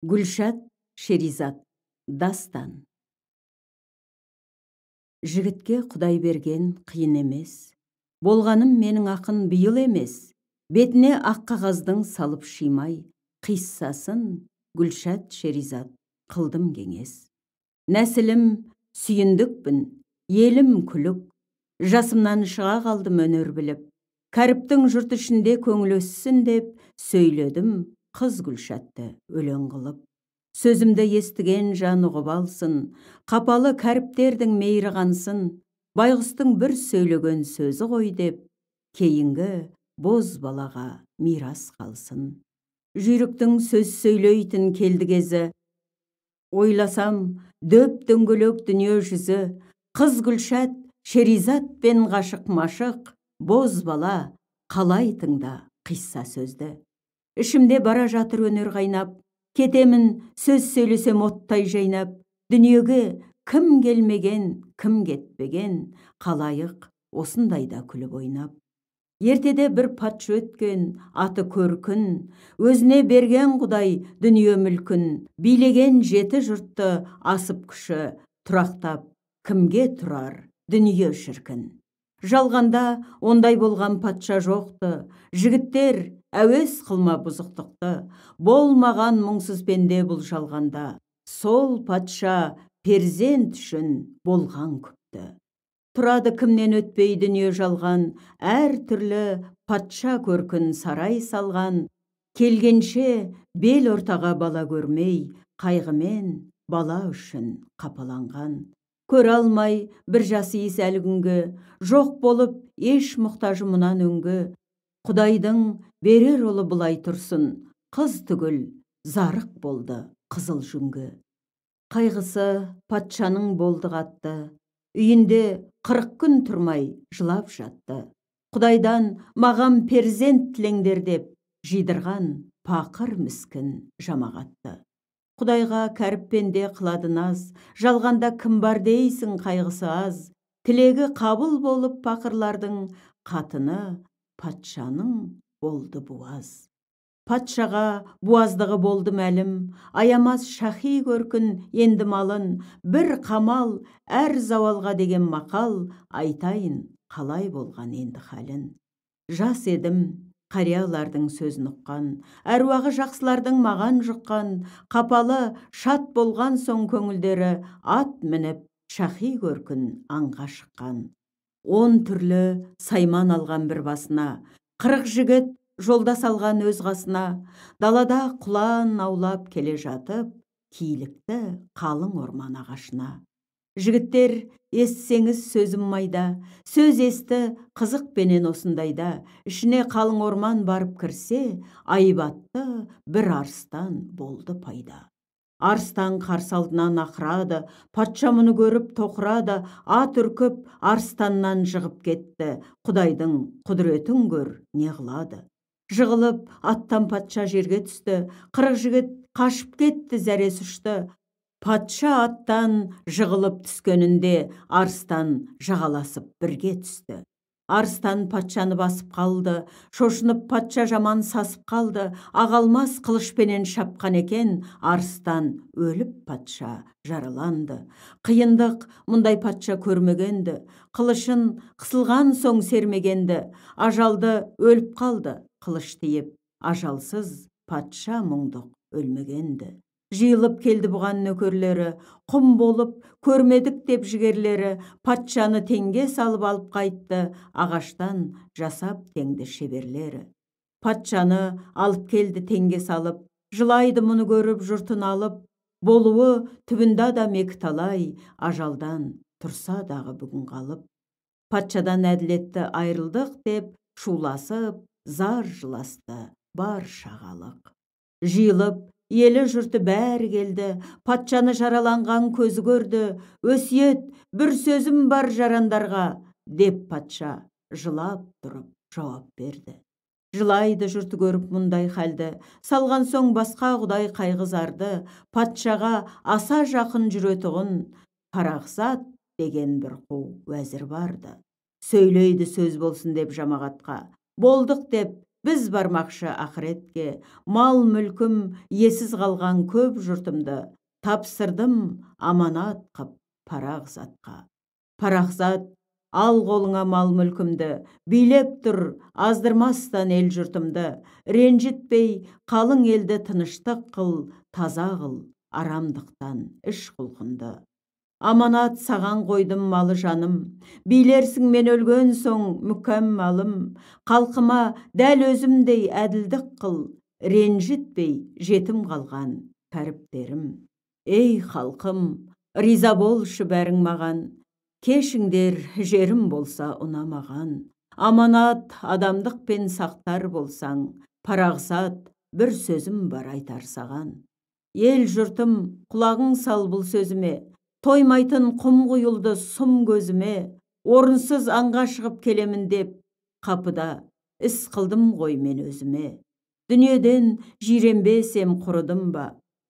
Гүлшат Шеризат, дастан. Жігітке Құдай берген қиын емес. Болғаным менің ақын биыл емес. Бетіне ақ қағаздың салып шимай, қиссасын Гүлшат Шеризат қылдым кеңес. Нәсілім сүйіндікпін, елім күлік, жасымнан шыға қалдым өнер біліп. Кәріптің жұрт ішінде көңіл өссін деп, сөйледім қыз Гүлшатты өлең қылып. Сөзімді естіген жан ұғып алсын, қапалы кәріптердің мейірі қансын, байғұстың бір сөйлеген сөзі ғой деп, кейінгі боз балаға мирас қалсын. Жүйріктің сөз сөйлейтін келді кезі, ойласам, дөп дөңгелек дүние жүзі, қыз Гүлшат Шеризат пен ғашық машық, боз бала қалай тыңда қисса сөзді. Ішімде бара жатыр өнер қайнап, кетемін сөз сөйлесем оттай жайнап, дүниеге кім келмеген, кім кетпеген, қалайық осындайда күліп ойнап. Ертеде бір патша өткен, аты көркін, өзіне берген Құдай дүние мүлкін, билеген жеті жұртты асып күші, тұрақтап кімге тұрар дүние шіркін. Жалғанда ондай болған патша жоқты, жігіттер әуес қылма бұзықтықты, болмаған мұңсыз пенде бұл жалғанда, сол патша перзент үшін болған күпті. Тұрады кімнен өтпей дүние жалған, әр түрлі патша көркін сарай салған, келгенше бел ортаға бала көрмей, қайғымен бала үшін қапаланған. Көре алмай бір жасы иіс әлі күнгі, жоқ болып еш мұқтажы мұнан өңгі, Құдайдың берер ұлы бұлай тұрсын, қыз түгіл зарық болды қызыл жүнгі. Қайғысы патшаның болды қатты, үйінде 40 күн тұрмай жылап жатты. Құдайдан маған перзент тілеңдер деп, жидырған пақыр міскін жамағатты. Құдайға кәріп пенде қылады наз, жалғанда кім бар дейсің қайғысы аз, тілегі қабыл болып пақырлардың қатыны патшаның болды буаз. Патшаға буаздығы болды мәлім, аямас шахи көркін енді малын, бір қамал әр зауалға деген мақал, айтайын қалай болған енді халін. Жас едім, қариялардың сөзін ұққан, әруағы жақсылардың маған жұққан, қапалы шат болған соң көңілдері ат мініп шахи көркін аңға шыққан. 10 түрлі сайман алған бір басына, 40 жігіт жолдас алған өз қасына, далада құлан аулап келе жатып, килікті қалың орман ағашына. Жігіттер, естісеңіз сөзім майда, сөз есті қызық пенен осындайда, ішіне қалың орман барып кірсе, айбатты бір арыстан болды пайда. Арыстан қарсы алдынан ақырады, патша мұны көріп тоқырады, ат үркіп арыстаннан жығып кетті, Құдайдың құдіретін көр не қылады. Жығылып аттан патша жерге түсті, 40 жігіт қашып кетті, зәресі ұшты. Патша аттан жығылып түскенінде арыстан жағаласып бірге түсті. Арыстан патшаны басып қалды, шошынып патша жаман сасып қалды, ағалмас қылышпенен шапқан екен, арыстан өліп патша жараланды. Қиындық мұндай патша көрмегенді, қылышын қысылған соң сермегенді, ажалды өліп қалды қылыш тиіп, ажалсыз патша мұңдық өлмегенді. Жиылып келді бұған нөкерлері, құм болып көрмедік деп жігерлері, патшаны теңге салып алып қайтты, ағаштан жасап теңді шеберлері. Патшаны алып келді теңге салып, жылайды мұны көріп жұртын алып, болуы түбінде адам екі талай, ажалдан тұрса дағы бүгін қалып. Патшадан әділетті айырылдық деп, шуласып, зар жыласты бар шағалық. Жиылып, елі жұрты бәрі келді, патшаны жараланған көзі көрді, өсиет, бір сөзім бар жарандарға, деп патша жылап тұрып жауап берді. Жылайды жұрты көріп мұндай халді, салған соң басқа Құдай қайғызарды, патшаға аса жақын жүретұғын Парақсат деген бір қу уәзір барды. Сөйлейді сөз болсын деп жамағатқа, болдық деп Біз бармақшы ақыретке, мал мүлкім иесіз қалған көп жұртымды тапсырдым аманат қып Парақзатқа. Парақзат, ал қолыңа мал мүлкімді, билеп тұр аздырмастан ел жұртымды, ренжітпей қалың елді тыныштық қыл, таза қыл арамдықтан іш құлқынды. Аманат саған қойдым малы жаным, билерсің мен өлген соң мүкәммалым, халқыма дәл өзімдей әділдік қыл, ренжітпей жетім қалған кәріптерім. Ей халқым, риза болшы бәрің маған, кешіңдер жерім болса ұнамаған. Аманат адамдықпен сақтар болсаң, Парақзат бір сөзім бар айтар саған. Ел жұртым, құлағың сал бұл сөзіме, тоймайтын құм құйылды сұм көзіме, орынсыз аңға шығып келемін деп, қапыда іс қылдым ғой мен өзіме. Дүниеден жиренбесем құрыдым ба,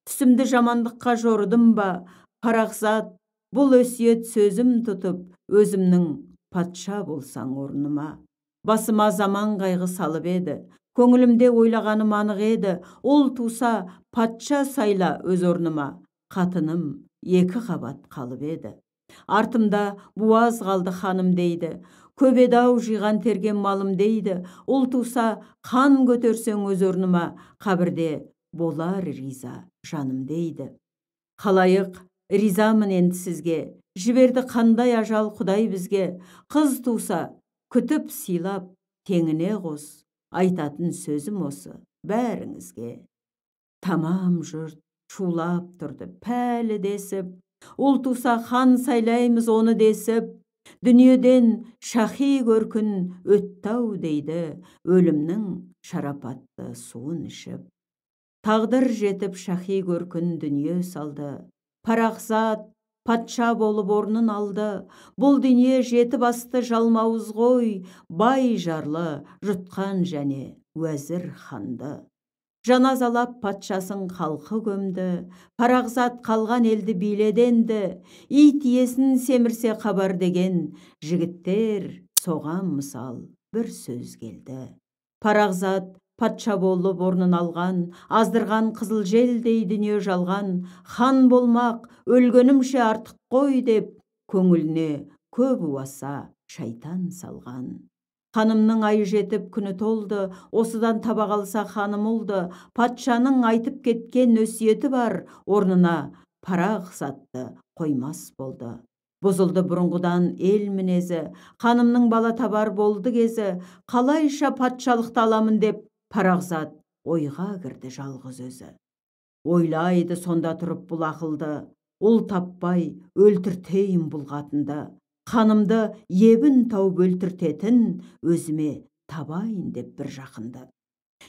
түсімді жамандыққа жорыдым ба, Парақзат, бұл өсиет сөзім тұтып, өзімнің патша болсаң орныма. Басыма заман қайғы салып еді, көңілімде ойлағаным анық еді, ұл туса патша сайла өз орныма, қатыным екі қабат қалып еді. Артымда буаз қалды ханым дейді, көп еді-ау жиған терген малым дейді, ұл туса хан көтерсең өз орныма, қабірде болар риза жаным дейді. Халайық, ризамын енді сізге, жіберді қандай ажал Құдай бізге, қыз туса күтіп сыйлап теңіне қос, айтатын сөзім осы бәріңізге. Тамам жұрт шулап тұрды пәлі десіп, ұл туса хан сайлаймыз оны десіп, дүниеден шахи көркін өттау дейді, өлімнің шарапатты суын ішіп. Тағдыр жетіп шахи көркін дүние салды, Парақзат патша болып орнын алды, бұл дүние жеті басты жалмауыз ғой, бай жарлы жұтқан және уәзір ханды. Жаназалап патшасын халқы көмді, Парақзат қалған елді биледенді, ит иесін семірсе қабар деген, жігіттер соған мысал бір сөз келді. Парақзат патша болып орнын алған, аздырған қызыл желдей дүние жалған, хан болмақ өлгенімше артық қой деп, көңіліне көп уаса шайтан салған. Ханымның айы жетіп күні толды, осыдан таба қалса ханым ұлды, патшаның айтып кеткен өсиеті бар, орнына Парақзатты қоймас болды. Бұзылды бұрынғыдан ел мінезі, ханымның бала табар болды кезі, қалайша патшалықты аламын деп Парақзат ойға кірді жалғыз өзі. Ойлайды сонда тұрып бұл ақылды, ұл таппай өлтіртейін бұл қатынды. Ханымды ебін тауып өлтіртетін өзіме табайын деп бір жақынды.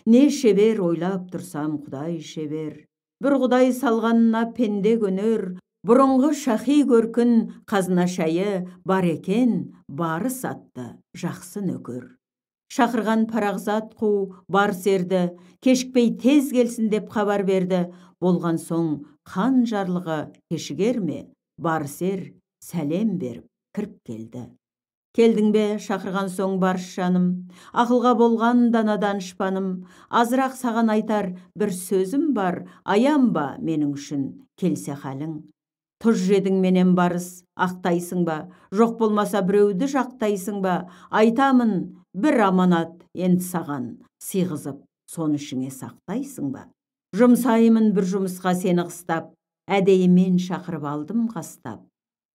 Не шебер ойлап тұрсам Құдай шебер, бір Құдай салғанына пенде көнер, бұрынғы шахи көркін қазына шайы бар екен, барыс атты жақсы нөкер. Шақырған Парақзат қу барыс ерді, кешікпей тез келсін деп хабар берді. Болған соң хан жарлығы кешігер ме, барыс ер сәлем беріп кіріп келді. Келдің бе, шақырған соң барыс жаным, ақылға болған дана данышпаным, азырақ саған айтар бір сөзім бар, аян ба менің үшін келсе халің. Тұз жедің менен барыс, ақтайсың ба, жоқ болмаса біреуді жақтайсың ба, айтамын бір аманат енді саған, сыйғызып соны ішіңе сақтайсың ба. Жұмсаймын бір жұмысқа сені қыстап, әдейімен шақырып алдым қастап.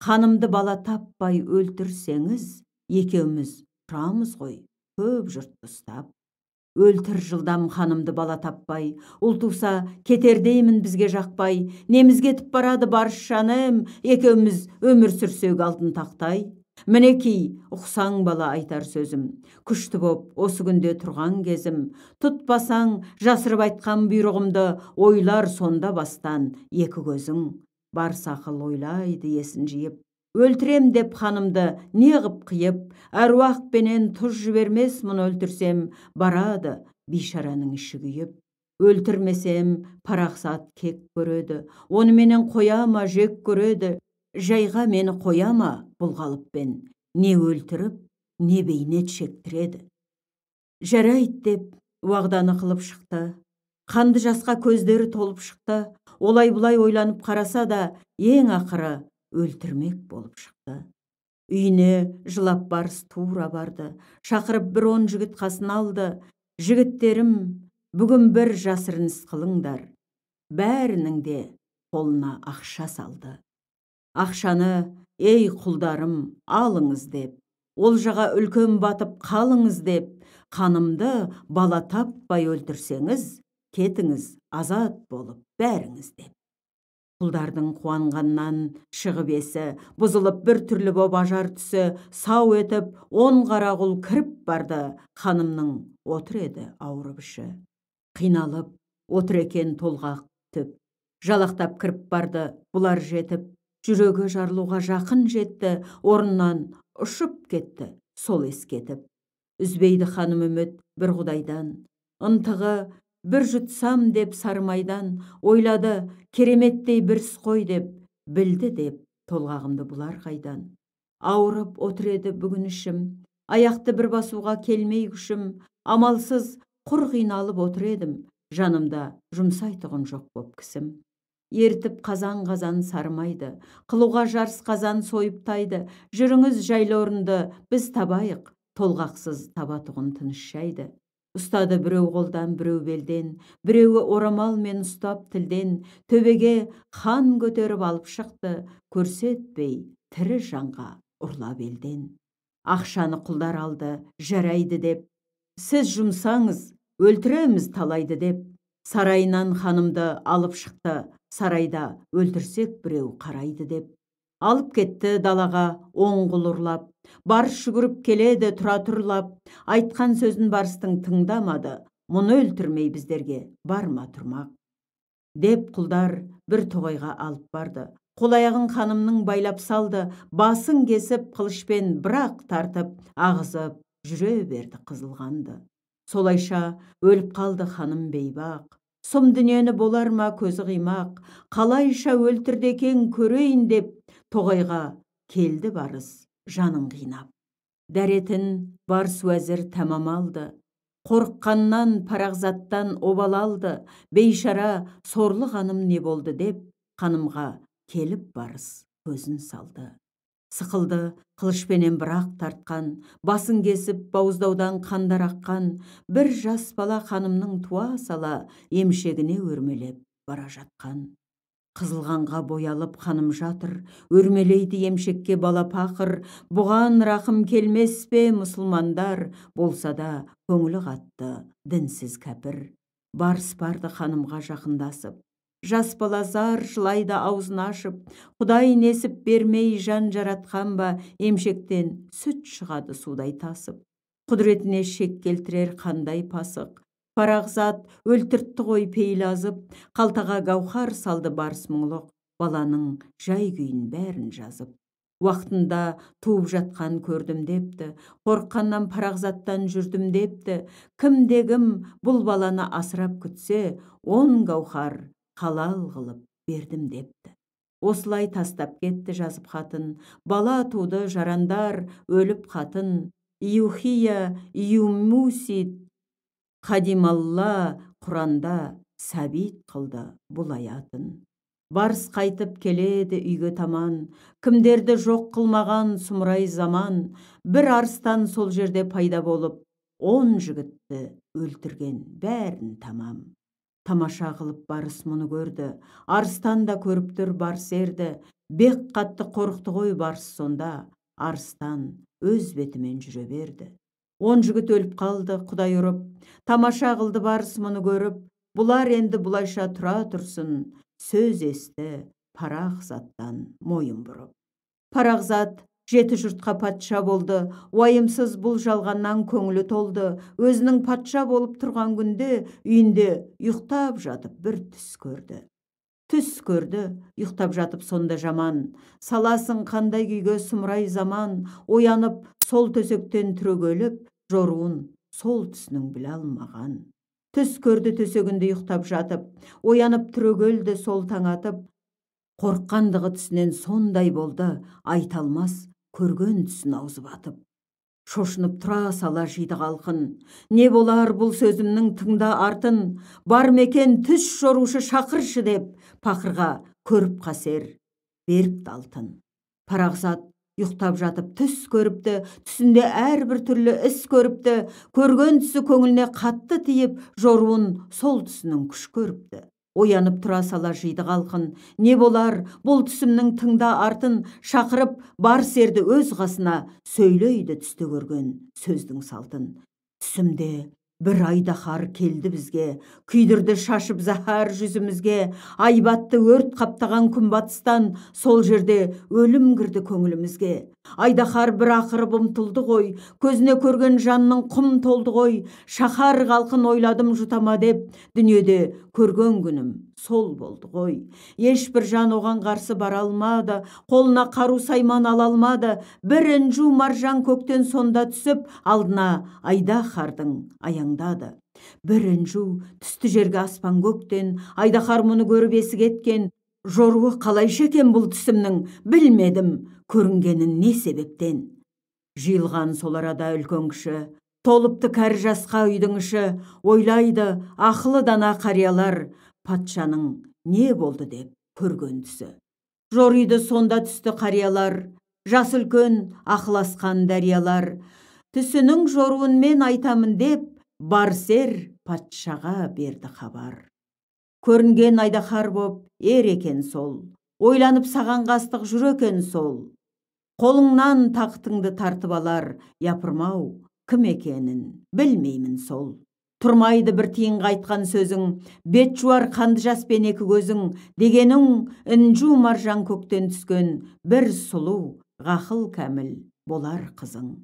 Ханымды бала таппай өлтірсеңіз, екеуміз тұрамыз ғой, көп жұртты ұстап. Өлтір жылдам ханымды бала таппай, ұл туса кетер деймін бізге жақпай, неміз кетіп барады барыс жаным, екеуміз өмір сүрсек алтын тақтай. Мінекей, ұқсаң бала айтар сөзім, күшті боп осы күнде тұрған кезім, тұтпасаң жасырып айтқан бұйрығымды, ойлар сонда бастан екі көзің. Барыс ақыл ойлайды есін жиып, өлтірем деп ханымды неғып қиып, әруақпенен тұз жібермес мұны өлтірсем, барады бейшараның іші күйіп. Өлтірмесем Парақзат кек көреді, оны менен қоя ма жек көреді, жайға мені қоя ма бұл қалыппен, не өлтіріп, не бейнет шектіреді. Жарайды деп уағданы қылып шықты. Қанды жасқа көздері толып шықты. Олай-бұлай ойланып қараса да, ең ақыры өлтірмек болып шықты. Үйіне жылап барыс тура барды. Шақырып бір 10 жігіт қасына алды. Жігіттерім, бүгін бір жасырын іс қылыңдар. Бәрінің де қолына ақша салды. Ақшаны, ей құлдарым, алыңыз деп, олжаға үлкен батып қалыңыз деп, қанымды бала таппай өлтірсеңіз, кетіңіз азат болып бәріңіз деп. Құлдардың қуанғаннан шығып есі, бұзылып бір түрлі боп ажар түсі, сау етіп 10 қара құл кіріп барды, ханымның отыр еді ауырып іші. Қиналып отыр екен толғақ түп, жалақтап кіріп барды, бұлар жетіп, жүрегі жарылуға жақын жетті, орнынан ұшып кетті, сол ескетіп. Үзбейді ханым үміт бір құдайдан, ынтығы бір жұтсам деп сарымайдан, ойлады кереметтей бір іс қой деп, білді деп толғағымды бұлар қайдан. Ауырып отыр еді бүгін ішім, аяқты бір басуға келмей күшім, амалсыз құр қиналып отыр едім, жанымда жұмсайтұғын жоқ боп кісім. Ертіп қазан-қазан сарымайды, қылуға жарыс қазан сойып тайды, жүріңіз жайлы орынды біз табайық, толғақсыз табатұғын тыныш жайды. Ұстады біреу қолдан, біреу белден, біреуі орамалмен ұстап тілден, төбеге хан көтеріп алып шықты, көрсетпей тірі жанға ұрлап елден. Ақшаны құлдар алды, жарайды деп, сіз жұмсаңыз, өлтіреміз талайды деп, сарайынан ханымды алып шықты, сарайда өлтірсек біреу қарайды деп. Алып кетті далаға оң құл ұрлап, барыс жүгіріп келеді тұра тұрлап, айтқан сөзін барыстың тыңдамады, мұны өлтірмей біздерге барма тұрмақ. Деп құлдар бір тоғайға алып барды. Қол аяғын ханымның байлап салды, басын кесіп қылышпен бірақ тартып, ағызып жүре берді қызылғанды. Солайша өліп қалды ханым бейбақ. Сұм дүниені болар ма көзі қимақ, қалайша өлтірді екен көрейін деп, тоғайға келді барыс жанын қинап. Дәретін барыс уәзір тәмам алды, қорыққаннан парақзаттан обал алды, бейшара сорлы ханым не болды деп, ханымға келіп барыс көзін салды. Сықылды қылышпенен бірақ тартқан, басын кесіп бауыздаудан қандар аққан, бір жас бала ханымның туа сала емшегіне өрмелеп бара жатқан. Қызылғанға боялып ханым жатыр, өрмелейді емшекке бала пақыр, бұған рақым келмес пе мұсылмандар, болса да көңілі қатты дінсіз кәпір. Барыс барды ханымға жақындасып, жас бала зар жылайды аузын ашып, Құдай несіп бермей жан жаратқан ба, емшектен сүт шығады судай тасып. Құдіретіне шек келтірер қандай пасық. Парақзат өлтіртті ғой пейіл азып, қалтаға гауһар салды барыс мұңлық, баланың жай күйін бәрін жазып. Уақытында туып жатқан көрдім депті, қорыққаннан парақзаттан жүрдім депті. Кімде кім бұл баланы асырап күтсе, 10 гауһар халал қылып бердім депті. Осылай тастап кетті жазып хатын, бала туды жарандар өліп қатын, Иухия, Иумусид, Қадималла Құранда сәбит қылды бұл аятын. Барыс қайтып келеді үйге таман, кімдерді жоқ қылмаған сұмырай заман, бір арыстан сол жерде пайда болып, 10 жігітті өлтірген бәрін тамам. Тамаша қылып барыс мұны көрді, арыстан да көріп тұр барыс ерді, бек қатты қорықты ғой барыс сонда, арыстан өз бетімен жүре берді. 10 жігіт өліп қалды, Құдай ұрып, тамаша қылды барыс мұны көріп, бұлар енді бұлайша тұра тұрсын, сөз есті парақзаттан мойын бұрып. Парақзат 7 жұртқа патша болды, уайымсыз бұл жалғаннан көңілі толды, өзінің патша болып тұрған күнде үйінде ұйықтап жатып бір түс көрді. Түс көрді, ұйықтап жатып сонда жаман, саласың қандай күйге сұмырай заман, оянып сол төсектен түрегеліп, жоруын сол түсінің біле алмаған. Түс көрді төсегінде ұйықтап жатып, оянып түрегелді сол таң атып, қорыққандығы түсінен сондай болды, айта алмас көрген түсін аузы батып. Шошынып тұра сала жиды халқын. Не болар бұл сөзімнің тыңда артын, бар мекен түс жорушы шақыршы деп, пақырға көріп қасер, беріпті алтын. Парақзат ұйықтап жатып түс көріпті, түсінде әрбір түрлі іс көріпті, көрген түсі көңіліне қатты тиіп, жоруын сол түсінің күш көріпті. Оянып тұра сала жиды халқын, не болар бұл түсімнің тыңда артын, шақырып бар серді өз қасына, сөйлейді түсте көрген сөздің салтын. Түсімде бір айдаһар келді бізге, күйдірді шашып заһар жүзімізге, айбатты өрт қаптаған күнбатыстан, сол жерде өлім кірді көңілімізге. Айдаһар бір ақырып ұмтылды ғой, көзіне көрген жанның құм толды ғой, шаһар халқын ойладым жұтама деп, дүниеде көрген күнім сол болды ғой. Ешбір жан оған қарсы бара алмады, қолына қару сайман ала алмады, бір інжу маржан көктен сонда түсіп, алдына айдаһардың аяңдады. Бір інжу түсті жерге аспан көктен, айдаһар мұны көріп есі кеткен, жоруы қалайша екен бұл түсімнің, білмедім көрінгенін не себептен. Жиылған сол арада үлкен кіші, толыпты кәрі жасқа үйдің іші, ойлайды ақылы дана қариялар, патшаның не болды деп көрген түсі. Жориды сонда түсті қариялар, жас үлкен ақыласқан дариялар, түсінің жоруын мен айтамын деп, барсер патшаға берді хабар. Көрінген айдаһар боп ер екен сол, ойланып саған қастық жүр екен сол. Қолыңнан тақтыңды тартып алар, япырмау, кім екенін білмеймін сол. Тұрмайды бір тиын қайтқан сөзің, бет жуар қанды жаспен екі көзің, дегенің інжу маржан көктен түскен бір сұлу, ғақыл кәміл болар қызың.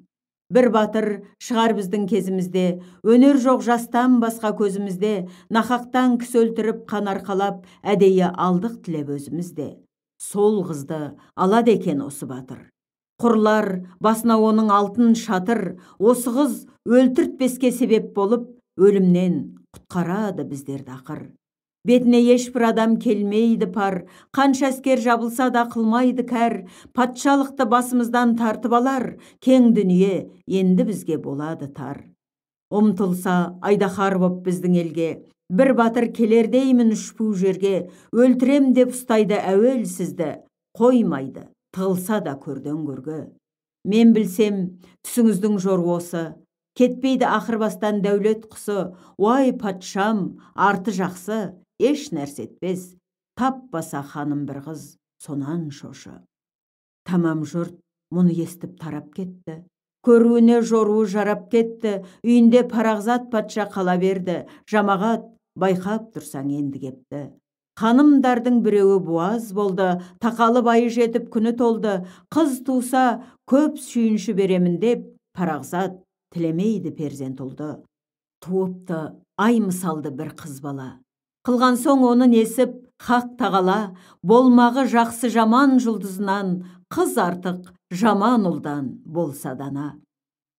Бір батыр шығар біздің кезімізде, өнер жоқ жастан басқа көзімізде, нақақтан кісі өлтіріп қан арқалап, әдейі алдық тілеп өзімізде. Сол қызды алады екен осы батыр. Құрлар басына оның алтын шатыр, осы қыз өлтіртпеске себеп болып, өлімнен құтқарады біздерді ақыр. Бетіне ешбір адам келмейді пар, қанша әскер жабылса да қылмайды кәр, патшалықты басымыздан тартып алар, кең дүние енді бізге болады тар. Ұмтылса айдаһар боп біздің елге, бір батыр келер деймін үшпу жерге, өлтірем деп ұстайды әуел сізді, қоймайды, тығылса да көрден көрге. Мен білсем, түсіңіздің жоруы осы, кетпейді ақырбастан дәулет құсы, уай патшам, арты жақсы, еш нәрсе етпес, таппаса ханым бір қыз, сонан шошы. Тамам жұрт мұны естіп тарап кетті, көруіне жоруы жарап кетті, үйінде Парақзат патша қала берді, жамағат байқап тұрсаң енді кепті. Ханымдардың біреуі буаз болды, тақалы байы жетіп күні толды, қыз туса көп сүйінші беремін деп, Парақзат тілемейді перзент ұлды. Туыпты ай мысалды бір қыз бала. Қылған соң оны несіп, хақ тағала, болмағы жақсы жаман жұлдызынан, қыз артық жаман ұлдан болса дана.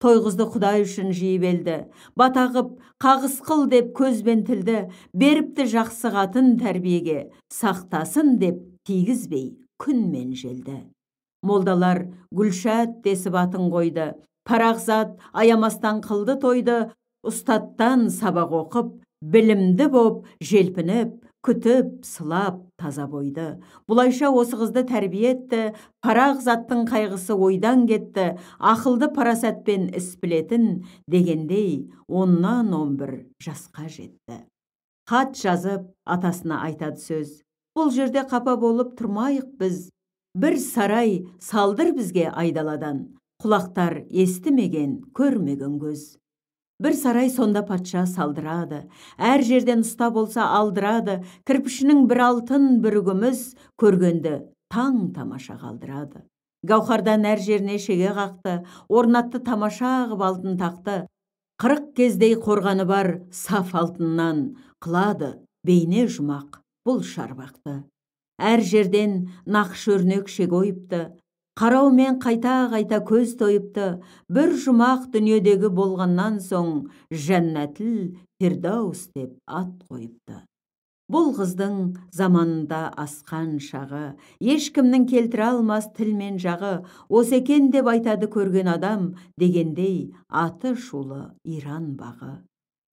Тойғызды Құдай үшін жиып елді, батағып, қағыс қыл деп көзбен тілді, беріпті жақсы қатын тәрбиеге, сақтасын деп тигізбей күн мен желді. Молдалар Гүлшат десіп атын қойды, Парақзат аямастан қылды тойды, ұстаттан сабақ оқып, білімді боп, желпініп, күтіп, сылап, таза бойды. Бұлайша осы қызды тәрбие етті, Парақзаттың қайғысы ойдан кетті, ақылды парасатпен іс білетін дегендей, 10-11 жасқа жетті. Хат жазып, атасына айтады сөз. Бұл жерде қапа болып тұрмайық біз, бір сарай салдыр бізге айдаладан, құлақтар естімеген, көрмеген көз. Бір сарай сонда патша салдырады, әр жерден ұста болса алдырады, кірпішінің бір алтын бір күміс көргенді таң тамаша қалдырады. Гауһардан әр жеріне шеге қақты, орнатты тамаша қып алтын тақты, 40 кездей қорғаны бар саф алтыннан қылады бейне жұмақ бұл шарбақты. Әр жерден нақыш өрнек шеге ойыпты, қараумен қайта-қайта көз тойыпты, бір жұмақ дүниедегі болғаннан соң Жәннәтіл Фирдаус деп ат қойыпты. Бұл қыздың заманында асқан шағы, ешкімнің келтіре алмас тіл мен жағы, осы екен деп айтады көрген адам, дегендей аты шулы Иран бағы.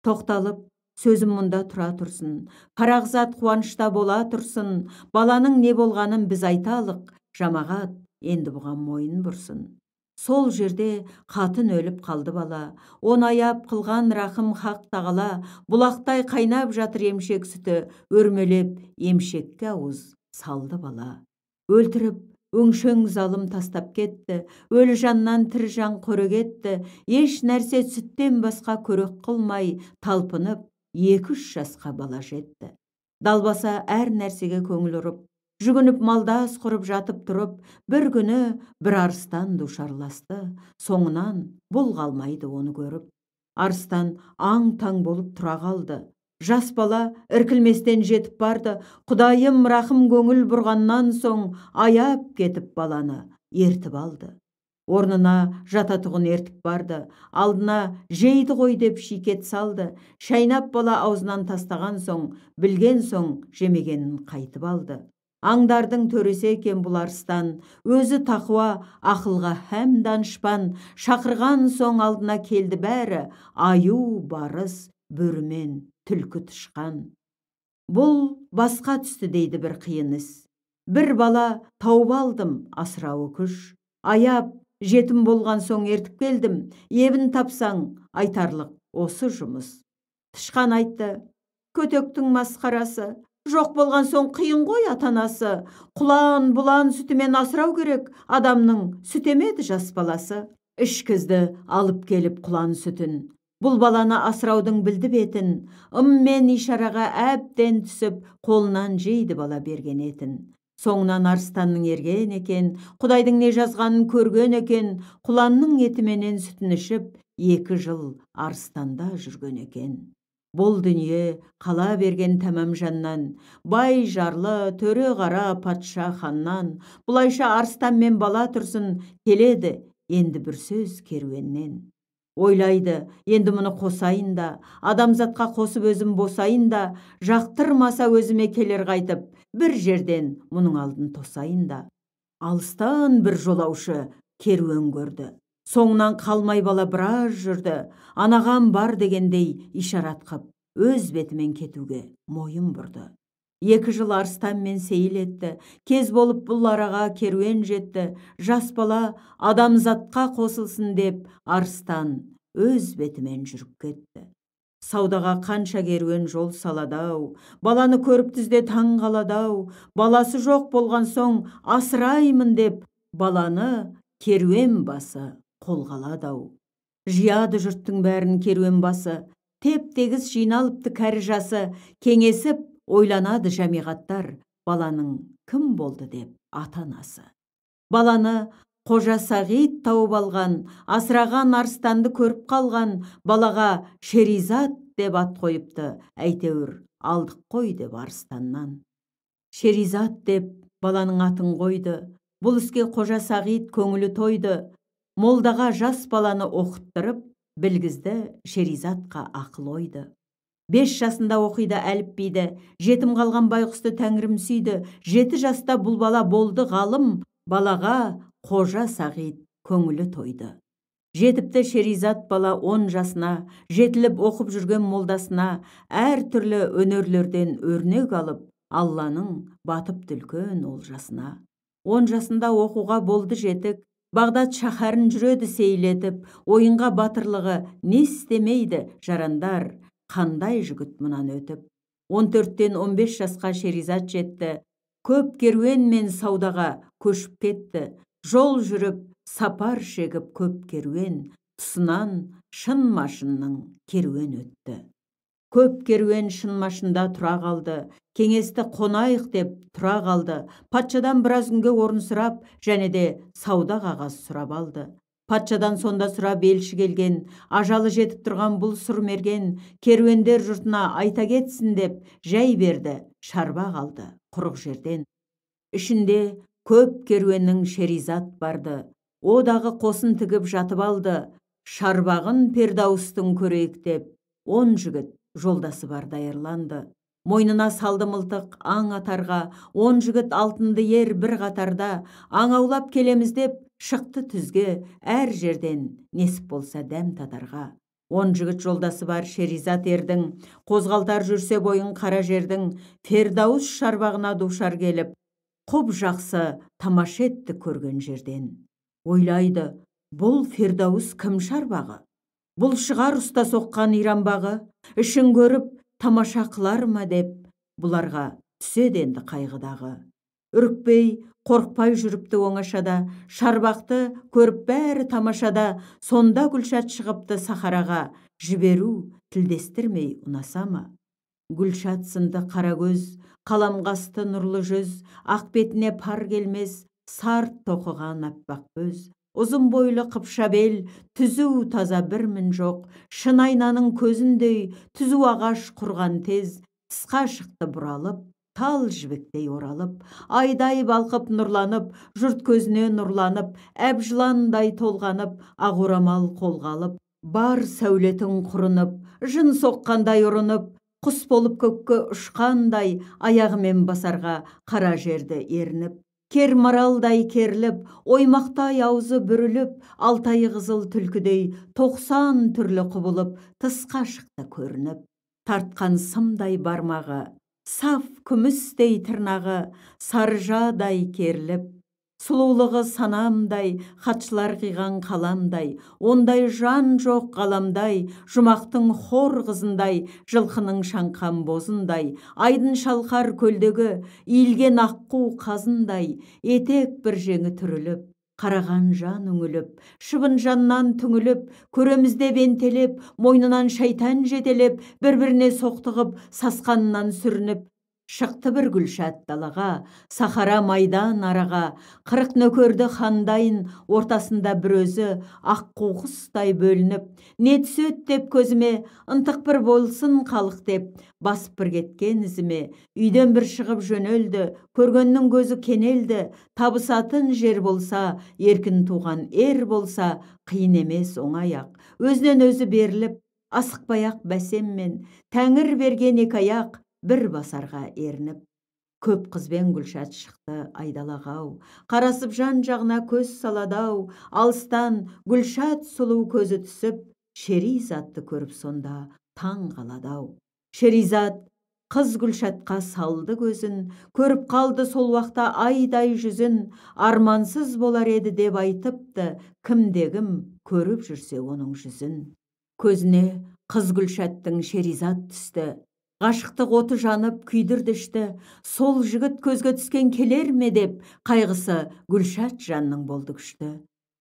Тоқталып, сөзім мұнда тұра тұрсын, парағзат қуанышта бола тұрсын, баланың не болғанын біз айталық, жамағат енді бұған мойын бұрсын. Сол жерде қатын өліп қалды бала, оны аяп қылған рахым хақ тағала, бұлақтай қайнап жатыр емшек сүті, өрмелеп емшекке ауыз салды бала. Өлтіріп, өңшең залым тастап кетті, өлі жаннан тірі жан қорек етті, еш нәрсе сүттен басқа көрек қылмай, талпынып, 2-3 жасқа бала жетті. Далбаса әр нәрсеге көңіл ұрып, жүгініп малдас құрып жатып тұрып, бір күні бір арыстан душарласты, соңынан бұл қалмайды оны көріп. Арыстан аң-таң болып тұра қалды. Жас бала іркілместен жетіп барды, Құдайым рахым көңіл бұрғаннан соң аяп кетіп баланы ертіп алды. Орнына жататұғын ертіп барды, алдына жейді ғой деп шикет салды, шайнап бала аузынан тастаған соң, білген соң жемегенін қайтып алды. Аңдардың төресі екен бұл арыстан, өзі тақуа, ақылға һәм данышпан, шақырған соң алдына келді бәрі, аю, барыс, бөрімен, түлкі тышқан. Бұл басқа түсті дейді бір қиын іс. Бір бала тауып алдым, асырауы күш. Аяп, жетім болған соң ертіп келдім, ебін тапсаң, айтарлық осы жұмыс. Тышқан айтты, көтектің масқарасы, жоқ болған соң қиын ғой ата-анасы, құлан бұлан сүтімен асырау керек, адамның сүт емеді жас баласы. Ішкізді алып келіп құлан сүтін. Бұл баланы асыраудың білді бетін, ым мен ишараға әбден түсіп, қолынан жейді бала берген етін. Соңынан арыстанның ерген екен, Құдайдың не жазғанын көрген екен, құланның етіменен сүтін ішіп, 2 жыл арыстанда жүрген екен. Бұл дүние қала берген тәмам жаннан, бай жарлы, төре қара патша ханнан, бұлайша арыстан мен бала тұрсын, келеді енді бір сөз керуеннен. Ойлайды, енді мұны қосайын да, адамзатқа қосып өзім босайын да, жақтырмаса өзіме келер қайтып, бір жерден мұның алдын тосайын да. Алыстан бір жолаушы керуен көрді. Соңынан қалмай бала біраз жүрді, анаған бар дегендей ишарат қып, өз бетімен кетуге мойын бұрды. 2 жыл арыстанмен сейіл етті, кез болып бұл араға керуен жетті, жас бала адамзатқа қосылсын деп арыстан өз бетімен жүріп кетті. Саудаға қанша керуен жол салады-ау, баланы көріп түзде таң қалады-ау, баласы жоқ болған соң асыраймын деп баланы керуен басы қолға алады-ау. Жияды жұрттың бәрін керуен басы, теп-тегіс жиналыпты кәрі жасы, кеңесіп ойланады жамиғаттар, баланың кім болды деп ата-анасы. Баланы Қожа Сағит тауып алған, асыраған арыстанды көріп қалған, балаға Шеризат деп ат қойыпты, әйтеуір алдық қой деп арыстаннан. Шеризат деп баланың атын қойды, бұл іске Қожа Сағит көңілі тойды, молдаға жас баланы оқыттырып, білгізді Шеризатқа ақыл ойды. 5 жасында оқиды әліпбиді, жетім қалған байғұсты тәңірім сүйді, 7 жаста бұл бала болды ғалым, балаға Қожа Сағит көңілі тойды. Жетіпті Шеризат бала 10 жасына, жетіліп оқып жүрген молдасына, әр түрлі өнерлерден өрнек алып, Алланың батып үлкен олжасына. 10 жасында оқуға болды жетік, Бағдат шаһарын жүреді сейлетіп, ойынға батырлығы не істемейді жарандар, қандай жігіт мұнан өтіп. 14-тен 15 жасқа Шеризат жетті, көп керуенмен саудаға көшіп кетті, жол жүріп, сапар шегіп көп керуен, тұсынан шын машынның керуен өтті. Көп керуен шын машында тұра қалды, кеңесті қонайық деп тұра қалды, патшадан біраз күнге орын сұрап, және де сауда қағаз сұрап алды. Патшадан сонда сұрап елші келген, ажалы жетіп тұрған бұл сұрмерген, керуендер жұртына айта кетсін деп жай берді, шарба қалды құрық жерден. Ішінде көп керуеннің Шеризат барды, одағы қосын тігіп жатып алды, шарбағын Пердаустың көрейік деп, 10 жігіт жолдасы бар даярланды. Мойнына салды мылтық аң атарға, 10 жігіт алтынды ер бір қатарда, аң аулап келеміз деп шықты түзге, әр жерден несіп болса дәм татарға. 10 жігіт жолдасы бар Шеризат ердің, қозғалтар жүрсе бойын қара жердің, Фердаус шарбағына душар келіп, құп жақсы тамаша етті көрген жерден. Ойлайды, бұл Фердаус кім шарбағы? Бұл шығар ұста соққан Иран бағы, ішін көріп тамаша қылар ма деп, бұларға түседі енді қайғыдағы. Үрікпей, қорықпай жүріпті оңашада, шарбақты көріп бәрі тамашада, сонда Гүлшат шығыпты сахараға, жіберу тілдестірмей ұнаса ма? Гүлшат сынды қара көз, қаламқасты нұрлы жүз, ақ бетіне пар келмес, сарт тоқыған аппақ көз. Ұзын бойлы қыпша бел, түзу таза бір мін жоқ, шын айнаның көзіндей түзу ағаш құрған тез, тысқа шықты бұралып, тал жібектей оралып, айдай балқып нұрланып, жұрт көзіне нұрланып, әп жыландай толғанып, ақ орамал қолға алып, бар сәулетін құрынып, жын соққандай ұрынып, құс болып көкке ұшқандай, аяғымен басарға қара жерді ерініп, кер маралдай керіліп, оймақтай аузы бүріліп, алтайы қызыл түлкідей 90 түрлі құбылып, тысқа шықты көрініп. Тартқан сымдай бармағы, саф күмістей тырнағы, саржадай керіліп, сұлулығы санамдай, хатшылар қиған қаламдай, ондай жан жоқ ғаламдай, жұмақтың хор қызындай, жылқының шаңқан бозындай, айдын шалқар көлдегі, иілген аққу қазындай, етек бір жеңі түріліп, қараған жан үңіліп, шыбын жаннан түңіліп, көреміз деп ентелеп, мойнынан шайтан жетелеп, бір-біріне соқтығып, сасқанынан сүрініп, шықты бір Гүлшат далаға, сахара майдан араға, 40 нөкерді хандайын, ортасында бір өзі аққу құстай бөлініп, не түсет деп көзіме, ынтық бір болсын халық деп, басып бір кеткен ізіме, үйден бір шығып жөнелді, көргеннің көзі кенелді, табысатын жер болса, еркін туған ер болса, қиын емес оңай-ақ, өзінен өзі беріліп, асықпай-ақ бәсеммен, тәңір берген екі аяқ, бір басарға ерініп. Көп қызбен Гүлшат шықты айдалаға-ау, қарасып жан жағына көз салады-ау, алыстан Гүлшат сұлу көзі түсіп, Шеризатты көріп сонда таң қалады-ау. Шеризат қыз Гүлшатқа салды көзін, көріп қалды сол уақта айдай жүзін, армансыз болар еді деп айтыпты, кімде-кім көріп жүрсе оның жүзін. Көзіне қыз Гүлшаттың Шеризат түсті, ғашықтық оты жанып күйдірді ішті, сол жігіт көзге түскен келер ме деп, қайғысы Гүлшат жанның болды күшті.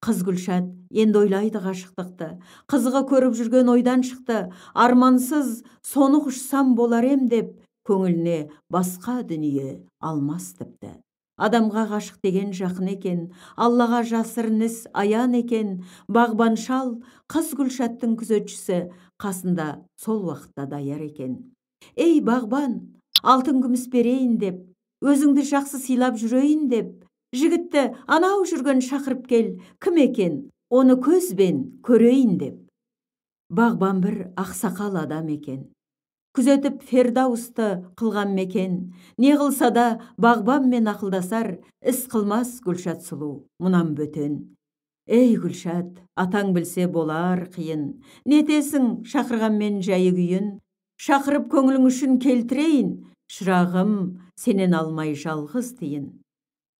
Қыз Гүлшат енді ойлайды ғашықтықты, қызығы көріп жүрген ойдан шықты, армансыз соны құшсам болар ем деп, көңіліне басқа дүние алмас тіпті. Адамға ғашық деген жақын екен, Аллаға жасырын іс аян екен, бағбан шал қыз Гүлшаттың күзетшісі қасында сол уақытта даяр екен. Ей бағбан, алтын күміс берейін деп, өзіңді жақсы сыйлап жүрейін деп, жігітті анау жүрген шақырып кел, кім екен, оны көзбен көрейін деп. Бағбан бір ақсақал адам екен, күзетіп Фердаусты қылған мекен, не қылса да бағбанмен ақылдасар, іс қылмас Гүлшат сұлу, мұнан бөтен. Ей Гүлшат, атаң білсе болар қиын, нетесің шақырғанмен жайы күйін, шақырып көңілің үшін келтірейін, шырағым сенен алмай жалғыз тиын.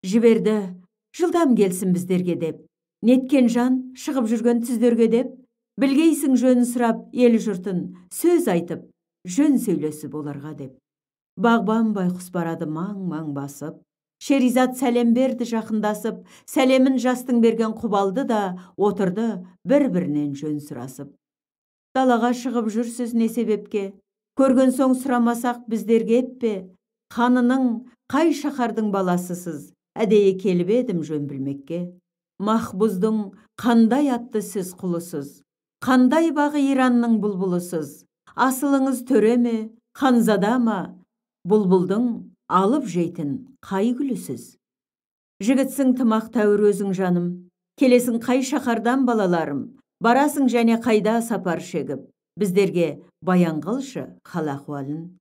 Жіберді, жылдам келсін біздерге деп, неткен жан шығып жүрген түздерге деп, білгейсің жөнін сұрап ел жұртын, сөз айтып, жөн сөйлесіп оларға деп. Бағбан байқұс барады маң-маң басып, Шеризат сәлем берді жақындасып, сәлемін жастың берген құбалды да, отырды бір-бірінен жөн сұрасып. Далаға шығып жүрсіз не себепке, көрген соң сұрамасақ біздерге етпе, ханының қай шаһардың баласысыз, әдейі келіп едім жөн білмекке. Махбуздың қандай атты сіз құлысыз, қандай бағы Иранның бұлбұлысыз, асылыңыз төре ме, ханзада ма, бұлбұлдың алып жейтін қай гүлісіз. Жігітсің тымақ тәуір өзің жаным, келесің қай шаһардан балаларым, барасың және қайда сапар шегіп, біздерге баян қылшы хал ахуалын.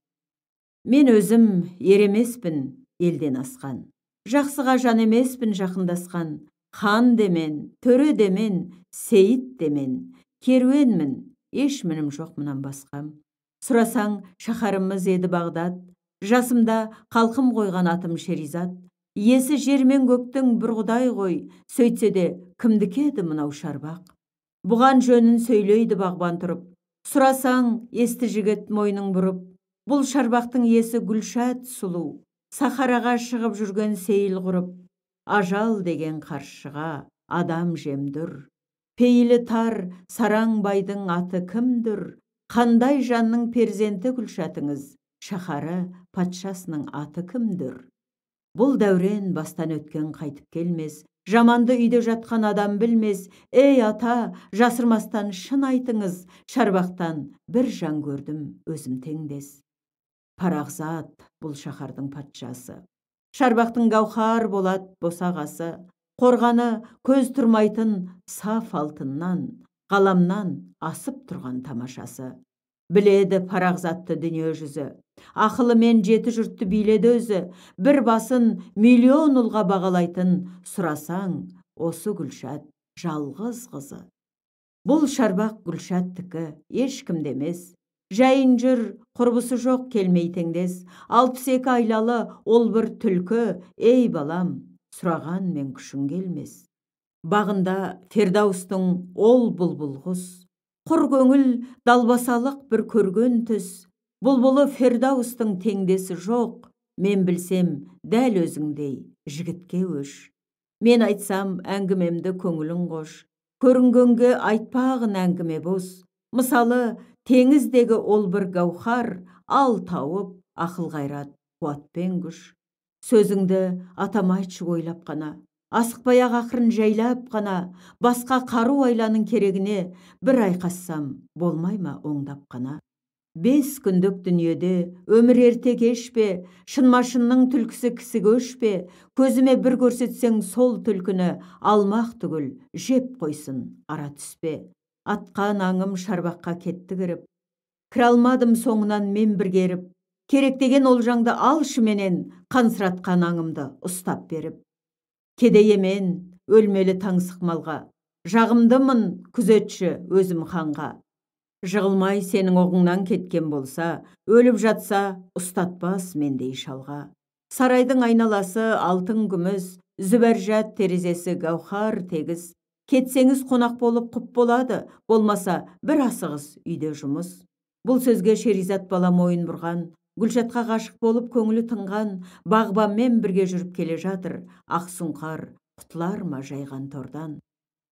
Мен өзім ер емеспін елден асқан, жақсыға жан емеспін жақындасқан, хан демен, төре демен, сейіт демен, керуенмін, еш мінім жоқ мұнан басқа. Сұрасаң, шаһарымыз еді Бағдат, жасымда халқым қойған атым Шеризат. Иесі жер мен көктің бір құдай ғой, сөйтсе де кімдікі еді мынау шарбақ? Бұған жөнін сөйлейді бағбан тұрып, сұрасаң, есті жігіт мойның бұрып, бұл шарбақтың иесі Гүлшат сұлу, сахараға шығып жүрген сейіл құрып, ажал деген қаршыға адам жемдүр. Пейілі тар сараң байдың аты кімдүр? Қандай жанның перзенті Гүлшатыңыз, шаһары патшасының аты кімдүр? Бұл дәурен бастан өткен қайтып келмес, жаманды үйде жатқан адам білмес. Ей ата, жасырмастан шын айтыңыз, шарбақтан бір жан көрдім өзім теңдес. Парақзат бұл шаһардың патшасы, шарбақтың гауһар болат босағасы, қорғаны көз тұрмайтын саф алтыннан, ғаламнан асып тұрған тамашасы. Біледі парақзатты дүние жүзі, ақылымен жеті жұртты биледі өзі, бір басын миллион ұлға бағалайтын, сұрасаң, осы Гүлшат жалғыз қызы. Бұл шарбақ Гүлшаттікі, ешкімде емес. Жайын жүр, құрбысы жоқ келмей теңдес, 62 айлалы ол бір түлкі, ей балам, сұраған мен күшің келмес. Бағында Фердаустың ол бұлбұл құс, құр көңіл далбасалық бір көрген түс, бұлбұлы Фердаустың теңдесі жоқ, мен білсем дәл өзіңдей жігітке өш. Мен айтсам әңгімемді көңілің қош, көрінгенге айтпағын әңгіме бос. Мысалы, теңіздегі ол бір гауһар, ал тауып ақыл қайрат, қуатпен күш. Сөзіңді атам айтшы ойлап қана, асықпай-ақ ақырын жайлап қана, басқа қару айланың керегіне бір айқассам болмай ма оңдап қана. 5 күндік дүниеде өмір ерте кеш пе, шынмашынның түлкісі кісі көш пе, көзіме бір көрсетсең сол түлкіні алмақ түгіл жеп қойсын ара түспе. Атқан аңым шарбаққа кетті кіріп, кіре алмадым соңынан мен бірге еріп, керек деген олжаңды алшы менен, қансыратқан аңымды ұстап беріп. Кедей емен өлмелі таңсық малға, жағымдымын күзетші өзім ханға. Жығылмай сенің оғыңнан кеткен болса, өліп жатса ұстатпас мендей шалға. Сарайдың айналасы алтын күміс, зүбәржат терезесі гауһар тегіс. Кетсеңіз қонақ болып құп болады, болмаса бір асығыс үйде жұмыс. Бұл сөзге Шеризат бала мойын бұрған, Гүлшатқа ғашық болып көңілі тынған, бағбанмен бірге жүріп келе жатыр, ақ сұңқар құтылар ма жайған тордан.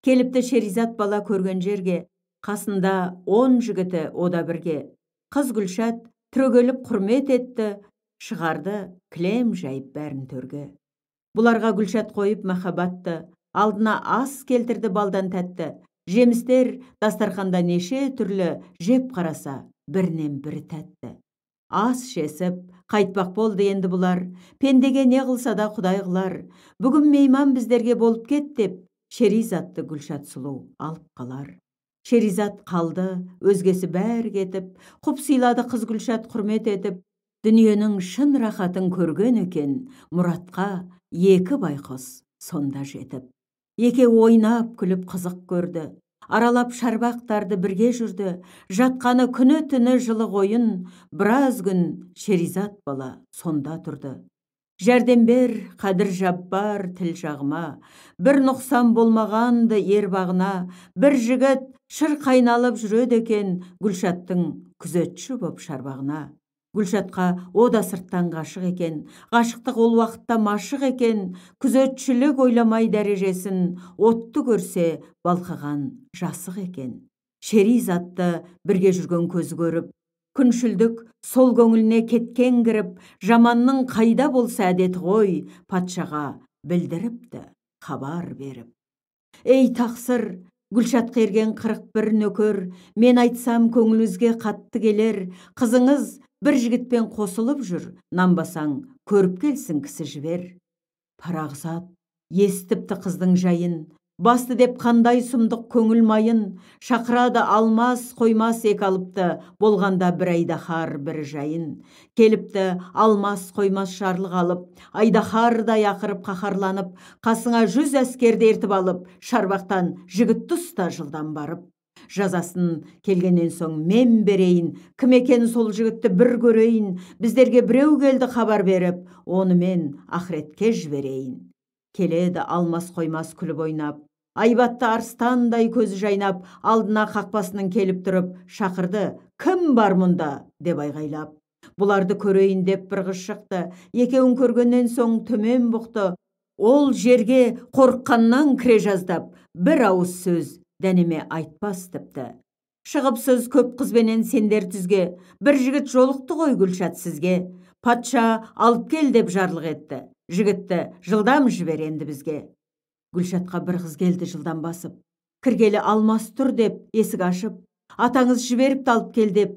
Келіпті Шеризат бала көрген жерге, қасында 10 жігіті ода бірге. Қыз Гүлшат түрегеліп құрмет етті, шығарды кілем жайып бәрін төрге. Бұларға Гүлшат қойып махаббатты, алдына ас келтірді балдан тәтті. Жемістер дастарханда неше түрлі жеп қараса, бірінен бірі тәтті. Ас жесіп, қайтпақ болды енді бұлар, пендеге не қылса да құдай қылар. Бүгін мейман біздерге болып кет деп, Шеризатты Гүлшат сұлу алып қалар. Шеризат қалды, өзгесі бәрі кетіп, құп сыйлады қыз Гүлшат құрмет етіп, дүниенің шын рахатын көрген екен, мұратқа 2 байқұс сонда жетіп. Екеуі ойнап күліп қызық көрді, аралап шарбақтарды бірге жүрді, жатқаны күні түні жылы қойын, біраз күн Шеризат бала сонда тұрды. Жәрдем бер, Қадір Жаббар тіл жағыма, бір нұқсан болмағанды ер бағына, бір жігіт шыр қайналып жүреді екен, Гүлшаттың күзетші боп шарбағына. Гүлшатқа о да сырттан ғашық екен, ғашықтық ол уақытта машық екен, күзетшілік ойламай дәрежесін, отты көрсе балқыған жасық екен. Шеризатты бірге жүрген көзі көріп, күншілдік сол көңіліне кеткен кіріп, жаманның қайда болса әдеті ғой, патшаға білдіріпті, хабар беріп. Ей тақсыр, Гүлшатқа ерген 41 нөкер, мен айтсам көңіліңізге қатты келер, қызыңыз бір жігітпен қосылып жүр, нанбасаң көріп келсін кісі жібер. Парақзат естіпті қыздың жайын, Басты деп қандай сұмдық көңіл майын, шақырады Алмас қоймас екі алыпты, болғанда бір айдаһар бір жайын. Келіпті Алмас қоймас жарлық алып, айдаһардай ақырып қаһарланып, қасыңа 100 әскерді ертіп алып, шарбақтан жігітті ұста жылдам барып. Жазасын келгеннен соң мен берейін, кім екенін сол жігітті бір көрейін, біздерге біреу келді хабар беріп, оны мен ақыретке жіберейін. Келеді Алмас қоймас күліп ойнап, айбатты арыстандай көзі жайнап, алдына қақпасының келіп тұрып, шақырды, кім бар мұнда, деп айғайлап. Бұларды көрейін деп бір қыз шықты, екеуін көргеннен соң төмен бұқты, ол жерге қорыққаннан кіре жаздап, бір ауыз сөз дәнеме айтпас тіпті. Шығыпсыз көп қызбенен сендер түзге, бір жігіт жолықты ғой Гүлшат сізге, патша алып кел деп жарлық етті, жігітті жылдам жібер енді бізге. Гүлшатқа бір қыз келді жылдам басып, кіргелі Алмас тұр деп есік ашып, атаңыз жіберіп алып кел деп.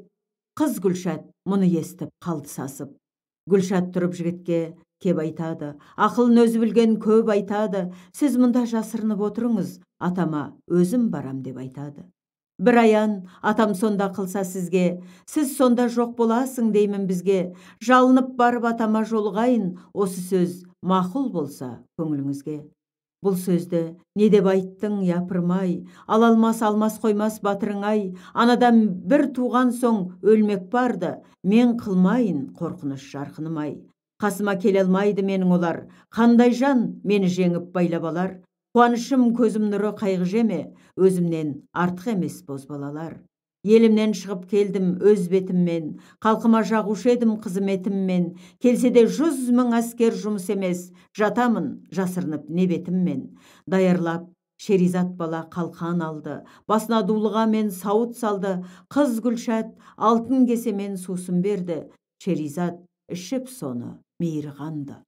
Қыз Гүлшат мұны естіп қалды сасып. Гүлшат тұрып жігітке кеп айтады, ақылын өзі білген көп айтады, сіз мұнда жасырынып отырыңыз, атама өзім барам деп айтады. Бір аян атам сонда қылса сізге, сіз сонда жоқ боласың деймін бізге, жалынып барып атама жолығайын, осы сөз мақұл болса көңіліңізге. Бұл сөзді не деп айттың, япырмай, ал Алмас Алмас қоймас батырың ай, анадан бір туған соң өлмек барды, мен қылмайын қорқыныш жарқыным ай. Қасыма келе алмайды менің олар, қандай жан мені жеңіп байлап алар, қуанышым көзім нұры қайғы жеме, өзімнен артық емес бозбалалар. Елімнен шығып келдім өз бетіммен, халқыма жағушы едім қызметіммен, келсе де 100 000 әскер жұмыс емес, жатамын жасырынып не бетіммен. Даярлап Шеризат бала қалқан алды, басына дулыға мен сауыт салды, қыз Гүлшат алтын кесемен сусын берді, Шеризат ішіп соны мейірі қанды.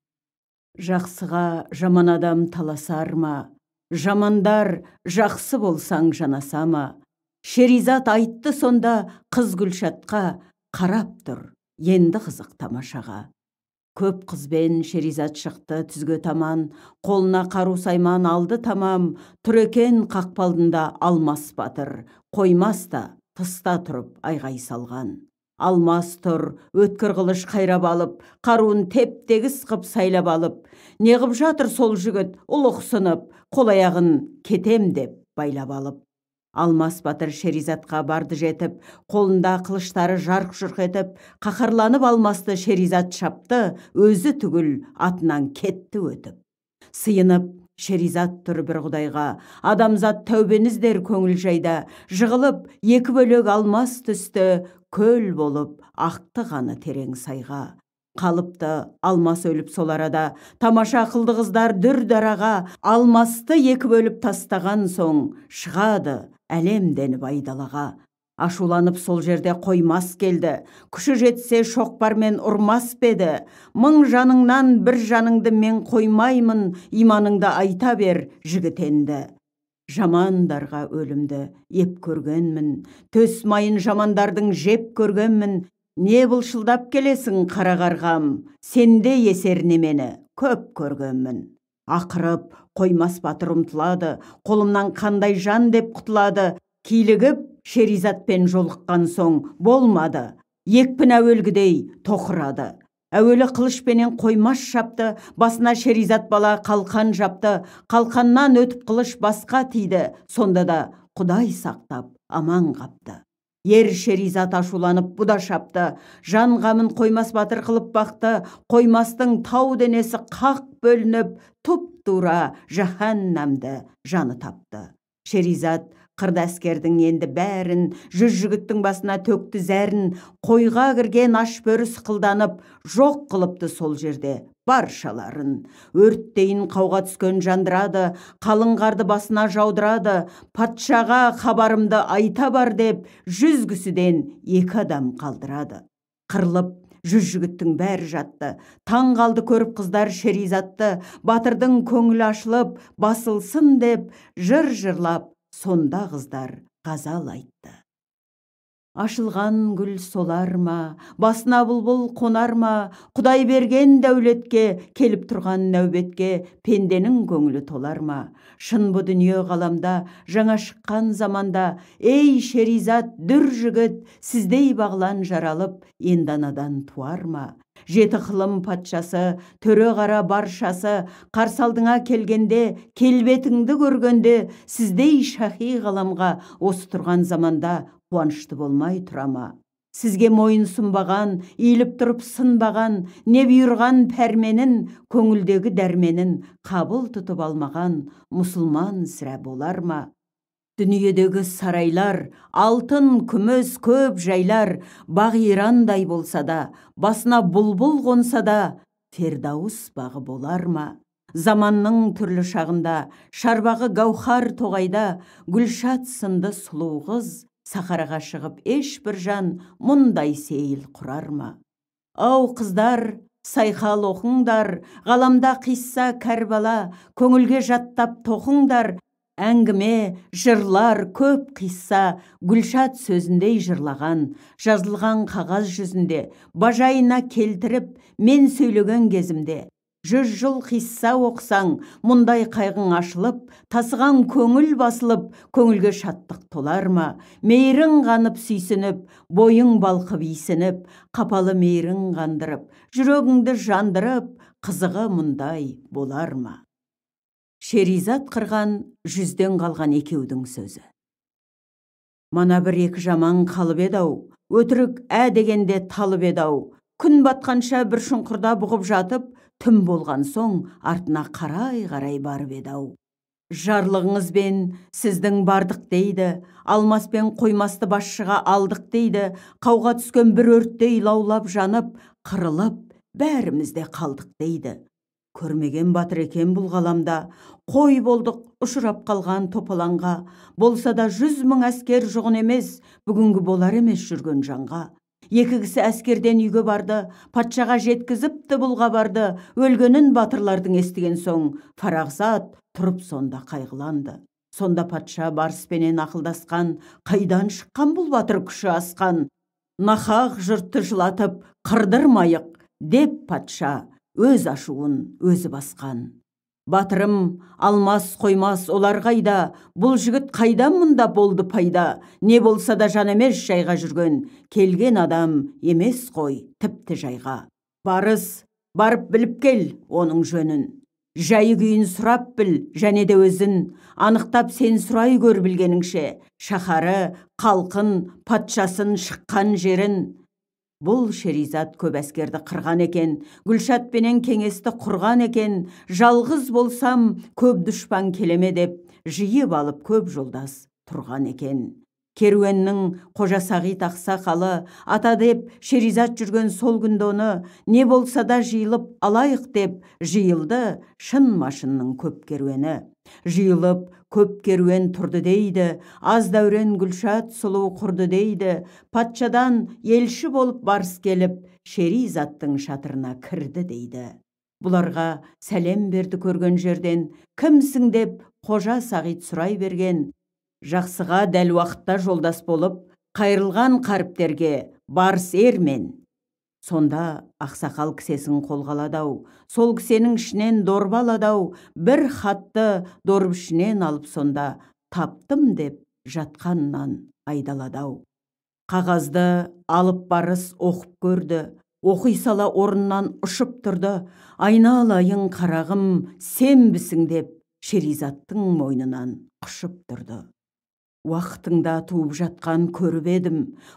Жақсыға жаман адам таласар ма, жамандар жақсы болсаң жанаса ма? Шеризат айтты сонда қыз Гүлшатқа, қарап тұр, енді қызық тамашаға. Көп қызбен Шеризат шықты түзге таман, қолына қару сайман алды тамам, тұр екен қақпалдында Алмас батыр, қоймас та тыста тұрып айғай салған. Алмас тұр, өткір қылыш қайрап алып, қаруын теп-тегіс қып сайлап алып, неғып жатыр сол жігіт ұлықсынып, қол аяғын кетем деп байлап алып. Алмас батыр Шеризатқа барды жетіп, қолында қылыштары жарқ-жұрқ етіп, қаһарланып Алмасты Шеризат шапты, өзі түгіл атынан кетті өтіп. Сыйынып Шеризат тұр бір құдайға, адамзат тәубені іздер көңіл жайда, жығылып екі бөлек Алмас түсті, көл болып ақты қаны терең сайға. Қалыпты Алмас өліп сол арада, тамаша қылды қыздар дүр дараға, Алмасты екі бөліп тастаған соң шығады әлемденіп айдалаға. Ашуланып сол жерде қоймас келді, күші жетсе шоқпармен ұрмас педі. Мың жаныңнан бір жаныңды мен қоймаймын, иманыңды айта бер жігіт енді. Жамандарға өлімді еп көргенмін, төс майын жамандардың жеп көргенмін. Не бұлшылдап келесің қара қарғам, сенде есер немені көп көргенмін. Ақырып қоймас батыр ұмтылады, қолымнан қандай жан деп құтылады. Килігіп Шеризатпен жолыққан соң болмады, екпін әуелгідей тоқырады. Әуелі қылышпенен қоймас шапты, басына Шеризат бала қалқан жапты, қалқаннан өтіп қылыш басқа тиді, сонда да Құдай сақтап аман қапты. Ер Шеризат ашуланып бұда шапты, жан қамын қоймас батыр қылып бақты, қоймастың тау денесі қақ бөлініп, тұп-тура жаһаннамды жаны тапты. Шеризат қырды әскердің енді бәрін, 100 жігіттің басына төкті зәрін, қойға кірген аш бөрі сықылданып, жоқ қылыпты сол жерде баршаларын. Өрттейін қауға түскен жандырады, қалың қарды басына жаудырады, патшаға хабарымды айта бар деп, 100 кісіден 2 адам қалдырады. Қырылып 100 жігіттің бәрі жатты, таң қалды көріп қыздар Шеризатты, батырдың көңілі ашылып, басылсын деп, жыр жырлап, сонда қыздар ғазал айтты. Ашылған гүл солар ма, басына бұлбұл қонар ма, Құдай берген дәулетке, келіп тұрған нәубетке пенденің көңілі толар ма? Шын бұ дүние ғаламда, жаңа шыққан заманда, ей Шеризат, дүр жігіт, сіздей бағлан жаралып, енді анадан туар ма? Жеті қылым патшасы, төре қара баршасы, қарсы алдыңа келгенде, келбетіңді көргенде, сіздей шахи ғаламға осы тұрған заманда қуанышты болмай тұра ма? Сізге мойын сұнбаған, иіліп тұрып сынбаған, не бұйырған пәрменін, көңілдегі дәрменін қабыл тұтып алмаған мұсылман сірә болар ма? Дүниедегі сарайлар, алтын, күміс, көп жайлар, бақ Ирандай болса да, басына бұлбұл қонса да, Фердаус бағы болар ма? Заманның түрлі шағында, шарбағы гауһар тоғайда, Гүлшат сынды сұлу қыз сахараға шығып ешбір жан мұндай сейіл құрар ма? Ау қыздар, сайқал оқыңдар, ғаламда қисса Кәрбала, көңілге жаттап тоқыңдар, әңгіме, жырлар көп қисса Гүлшат сөзіндей жырлаған, жазылған қағаз жүзінде, бажайына келтіріп, мен сөйлеген кезімде. 100 жыл қисса оқысаң, мұндай қайғың ашылып, тасыған көңіл басылып, көңілге шаттық толар ма? Мейірің қанып сүйсініп, бойың балқып исініп, қапалы мейірің қандырып, жүрегіңді жандырып, қызығы мұндай болар ма? Шеризат қырған жүзден қалған екеудің сөзі. Мана бір екі жаман қалып еді-ау, өтірік ә дегенде талып еді-ау. Күн батқанша бір шұңқырда бұғып жатып, түн болған соң артына қарай-қарай барып еді-ау. Жарлығыңызбен сіздің бардық дейді, алмас пен қоймасты басшыға алдық дейді, қауға түскен бір өрттей лаулап жанып, қырылып, бәріміз де қалдық дейді. Көрмеген батыр екен бұл ғаламда, қой болдық ұшырап қалған топалаңға, болса да 100 000 әскер жұғын емес, бүгінгі болар емес жүрген жанға. Екі кісі әскерден үйге барды, патшаға жеткізіпті бұл хабарды, өлгенін батырлардың естіген соң, Фарағзат тұрып сонда қайғыланды. Сонда патша барыспенен ақылдасқан, қайдан шыққан бұл батыр күші асқан, нахақ жұртты жылатып қырдырмайық, деп патша өз ашуын өзі басқан. Батырым, алмас қоймас олар қайда, бұл жігіт қайдан мұнда болды пайда, не болса да жан емес жайға жүрген, келген адам емес қой тіпті жайға. Барыс, барып біліп кел оның жөнін, жайы күйін сұрап біл және де өзін, анықтап сен сұрай көр білгеніңше, шаһары, халқын, патшасын, шыққан жерін. Бұл Шеризат көп әскерді қырған екен, Гүлшатпенен кеңесті құрған екен, жалғыз болсам көп дұшпан келеме деп, жиып алып көп жолдас тұрған екен. Керуеннің Қожа Сағит ақсақалы, ата деп Шеризат жүрген сол күнде оны, не болса да жиылып алайық деп, жиылды шын машынның көп керуені. Жиылып көп керуен тұрды дейді, аз дәурен Гүлшат сұлу құрды дейді, патшадан елші болып барыс келіп, Шеризаттың шатырына кірді дейді. Бұларға сәлем берді көрген жерден, кімсің деп Қожа Сағит сұрай берген. Жақсыға дәл уақытта жолдас болып, қайырылған қаріптерге барыс ермен. Сонда ақсақал кісесін қолға алады-ау, сол кісенің ішінен дорба алады-ау, бір хатты дорба ішінен алып сонда таптым деп жатқаннан айдалады-ау. Қағазды алып барыс оқып көрді, оқи сала орнынан ұшып тұрды, айналайын қарағым, сенбісің деп Шеризаттың мойнынан құшып тұрды. Уақытыңда туып жатқан көріп едім,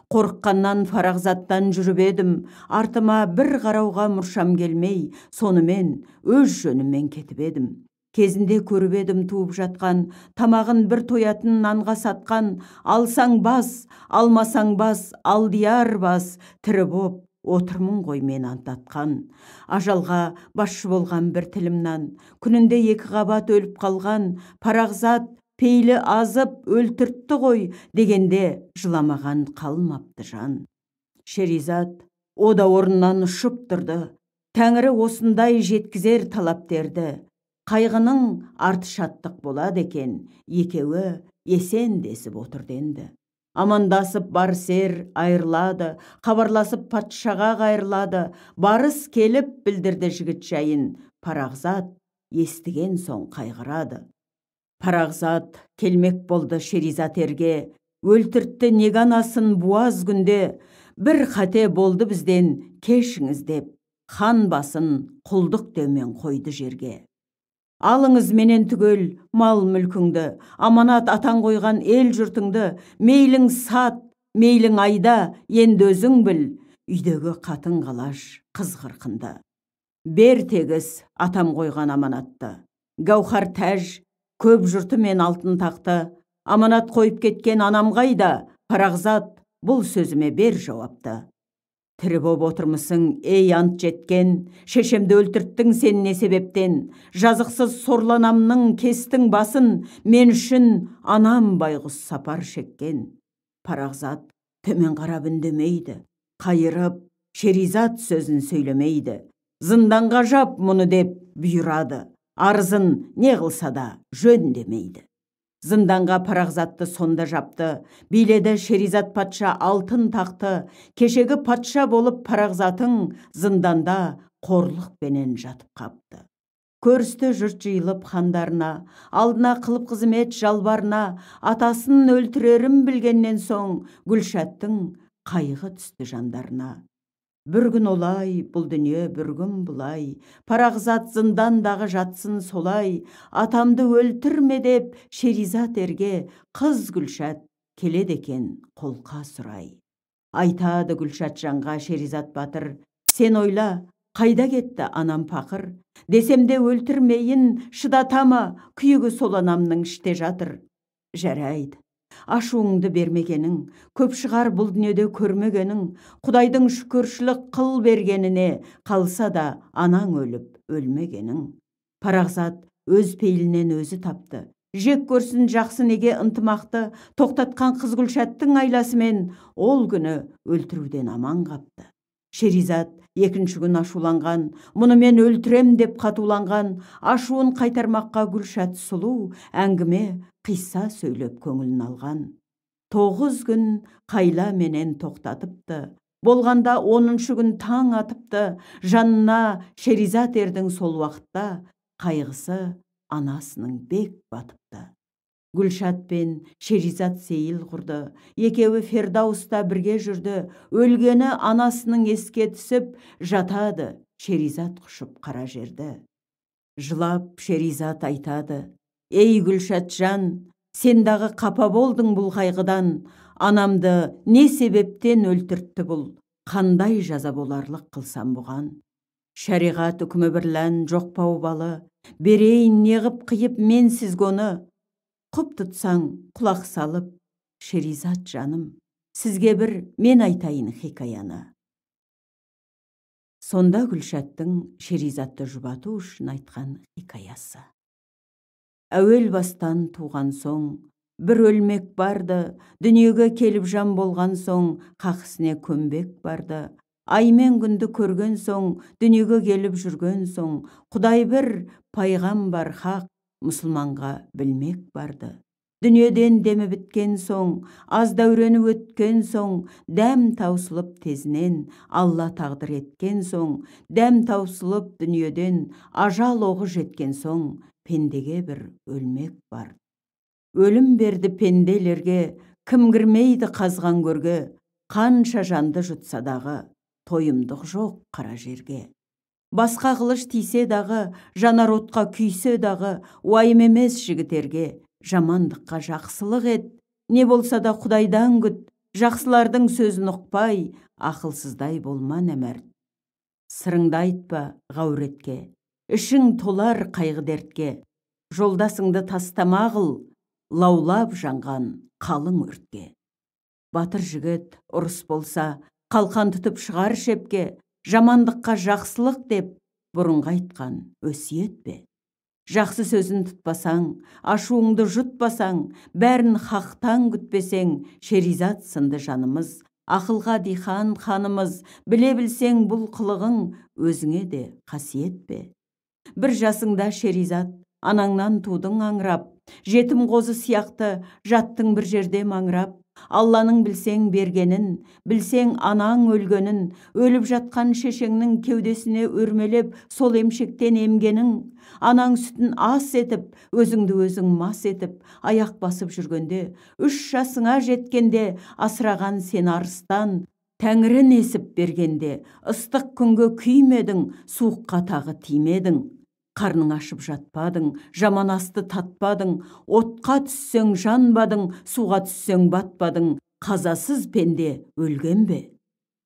қорыққаннан Фарағзаттан жүріп едім, артыма бір қарауға мұршам келмей, сонымен өз жөніммен кетіп едім. Кезінде көріп едім туып жатқан, тамағын бір тоятын нанға сатқан, алсаң бас, алмасаң бас, алдияр бас, тірі боп отырмын ғой мен антатқан. Ажалға басшы болған бір тілімнан, күнінде екі қабат өліп қалған, Фарағзат пейлі азып өлтіртті ғой дегенде жыламаған қалмапты жан. Шеризат о да орнынан ұшып тұрды, тәңірі осындай жеткізер талаптерді. Қайғының арты шаттық болады екен, екеуі есен десіп отырды енді. Амандасып барыс ер айырылады, хабарласып патшаға қайырылады. Барыс келіп білдірді жігіт жайын, Парағзат естіген соң қайғырады. Парағзат келмек болды Шеризат ерге, өлтіртті неге анасын буаз күнде, бір қате болды бізден кешіңіз деп, хан басын құлдық деумен қойды жерге. Алыңыз менен түгел мал мүлкіңді, аманат атаң қойған ел жұртыңды, мейлің сат, мейлің айда, енді өзің біл, үйдегі қатын қалаш қыз қырқынды. Бер тегіс атам қойған аманатты, гауһар тәж, көп жұрты мен алтын тақты, аманат қойып кеткен анам қайда, Парағзат, бұл сөзіме бер жауапты. Тірі боп отырмысың, ей ант жеткен, шешемді өлтірттің сен не себептен, жазықсыз сорланамның кестің басын, мен үшін анам байғұс сапар шеккен. Парағзат төмен қарап үндемейді, қайырып Шеризат сөзін сөйлемейді. Зынданға жап мұны деп бұйырады, арызын не қылса да жөн демейді. Зынданға Парағзатты сонда жапты, биледі Шеризат патша алтын тақты, кешегі патша болып Парағзатың зынданда қорлықпенен жатып қапты. Көрісті жұрт жиылып хандарына, алдына қылып қызмет жалбарына, атасын өлтірерін білгеннен соң Гүлшаттың қайғы түсті жандарына. Бір күн олай, бұл дүние бір күн бұлай, Парағзат зындандағы жатсын солай, атамды өлтірме деп Шеризат ерге қыз Гүлшат келеді екен қолқа сұрай. Айтады Гүлшат жанға Шеризат батыр, сен ойла, қайда кетті анам пақыр, десем де өлтірмейін, шыдатама, күйігі сол анамның іште жатыр. Жарайды. Ашуыңды бермегенің, көп шығар бұл дүниеде көрмегенің, Құдайдың шүкіршілік қыл бергеніне қалса да анаң өліп өлмегенің. Парағзат өз пейілінен өзі тапты. Жек көрсін жақсы неге ынтымақты, тоқтатқан қыз Гүлшаттың айласымен ол күні өлтіруден аман қапты. Шеризат екінші күн ашуланған, мұны мен өлтірем деп қатуланған, ашуын қайтармаққа Гүлшат сұлу әңгіме қисса сөйлеп көңілін алған. 9 күн қайла менен тоқтатыпты. Болғанда 10-шы күн таң атыпты. Жанына Шеризат ердің сол уақытта қайғысы анасының бек батыпты. Гүлшат пен Шеризат сейіл құрды. Екеуі Фердауста бірге жүрді. Өлгені анасының еске түсіп жатады. Шеризат құшып қара жерді. Жылап Шеризат айтады: «Ей Гүлшат жан, сен дағы қапа болдың бұл қайғыдан, анамды не себептен өлтіртті бұл, қандай жаза боларлық қылсам бұған? Шариғат үкімі бірлән жоқ паубалы, берейін неғып қиып мен сізгоны? Құп тұтсаң, құлақ салып, Шеризат жаным, сізге бір мен айтайын хикаяны». Сонда Гүлшаттың Шеризатты жұбату үшін айтқан хикаясы. Әуел бастан туған соң, бір өлмек барды, дүниеге келіп жан болған соң, қақысіне көмбек барды. Ай мен күнді көрген соң, дүниеге келіп жүрген соң, Құдай бір пайғамбар хақ, мұсылманға білмек барды. Дүниеден демі біткен соң, аз дәурені өткен соң, дәм таусылып тезінен, Алла тағдыр еткен соң, дәм таусылып дүниеден, ажал оғы жеткен соң, пендеге бір өлмек бар. Өлім берді пенделерге, кім кірмейді қазған көрге, қанша жанды жұтса дағы, тойымдық жоқ қара жерге. Басқа қылыш тисе дағы, жанар отқа күйсе дағы, уайым емес жігітерге, жамандыққа жақсылық ет, не болса да Құдайдан күт, жақсылардың сөзін ұқпай, ақылсыздай болма нәмәрт. Сырыңды айтпа ғауретке, ішің толар қайғы дертке, жолдасыңды тастама қыл, лаулап жанған қалың өртке. Батыр жігіт ұрыс болса, қалқан тұтып шығар шепке, жамандыққа жақсылық деп бұрынғы айтқан өсиет пе? Жақсы сөзін тұтпасаң, ашуыңды жұтпасаң, бәрін хақтан күтпесең, Шеризат сынды жанымыз, ақылға дихан ханымыз, біле білсең бұл қылығың өзіңе де қасиет пе? Бір жасыңда Шеризат, анаңнан тудың аңырап, жетім қозы сияқты жаттың бір жерде маңырап, Алланың білсең бергенін, білсең анаң өлгенін, өліп жатқан шешеңнің кеудесіне өрмелеп, сол емшектен емгенің, анаң сүтін ас етіп, өзіңді өзің мас етіп, аяқ басып жүргенде, 3 жасыңа жеткенде, асыраған сен арыстан, тәңірі несіп бергенде, ыстық күнге күймедің, суыққа тағы тимедің. Қарның ашып жатпадың, жаман асты татпадың, отқа түссең жанбадың, суға түссең батпадың, қазасыз пенде өлген бе?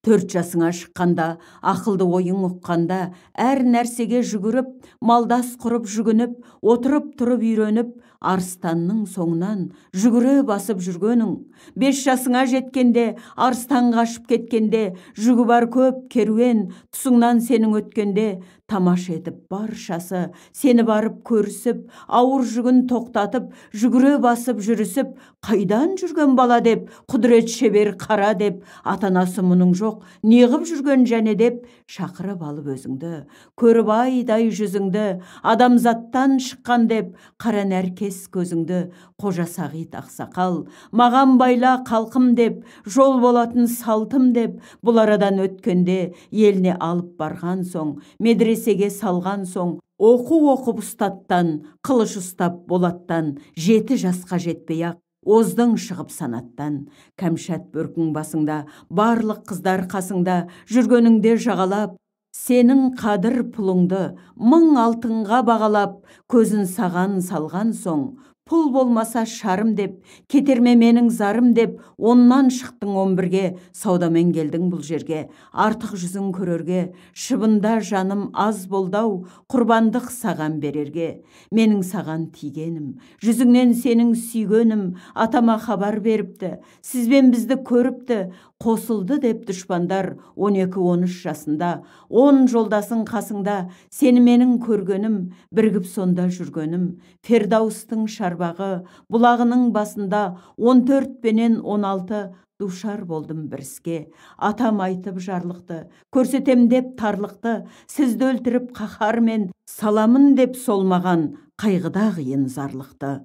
4 жасыңа шыққанда, ақылды ойың ұққанда, әр нәрсеге жүгіріп, малдас құрып жүгініп, отырып тұрып үйреніп, арыстанның соңынан жүгіре басып жүргенің. 5 жасыңа жеткенде, арыстан қашып кеткенде, жүгі бар көп керуен, тұсыңнан сенің өткенде, тамаша етіп баршасы, сені барып көрісіп, ауыр жүгін тоқтатып, жүгіре басып жүрісіп, қайдан жүрген бала деп, құдірет шебер қара деп, ата-анасы мұның жоқ, неғып жүрген және деп, шақырып алып өзіңді, көріп айдай жүзіңді, адамзаттан шыққан деп, қара нәркес көзіңді, Қожа Сағит ақсақал, маған байла қалқым деп, жол болатын салтым деп, бұл арадан өткенде, еліне алып барған соң, медресеге салған соң, оқу оқып ұстаттан, қылыш ұстап болаттан, 7 жасқа жетпей-ақ, оздың шығып санаттан. Кәмшат бөркің басыңда, барлық қыздар қасыңда, жүргеніңде жағалап, сенің қадір пұлыңды 1000 алтынға бағалап, көзін саған салған соң, пұл болмаса шарым деп, кетерме менің зарым деп, 10-нан шықтың 11-ге, саудамен келдің бұл жерге, артық жүзің көрерге, шыбында жаным аз болдау, құрбандық саған берерге. Менің саған тигенім, жүзіңнен сенің сүйгенім, атама хабар беріпті, сізбен бізді көріпті, қосылды деп дұшпандар 12-13 жасында, 10 жолдасың қасыңда, сені менің көргенім, бірігіп сонда жүргенім, Фердаустың шарбағы, бұлағының басында 14 пенен 16 душар болдым бір іске. Атам айтып жарлықты, көрсетем деп тарлықты, сізді өлтіріп қаһармен, саламын деп солмаған қайғыда қиын зарлықты.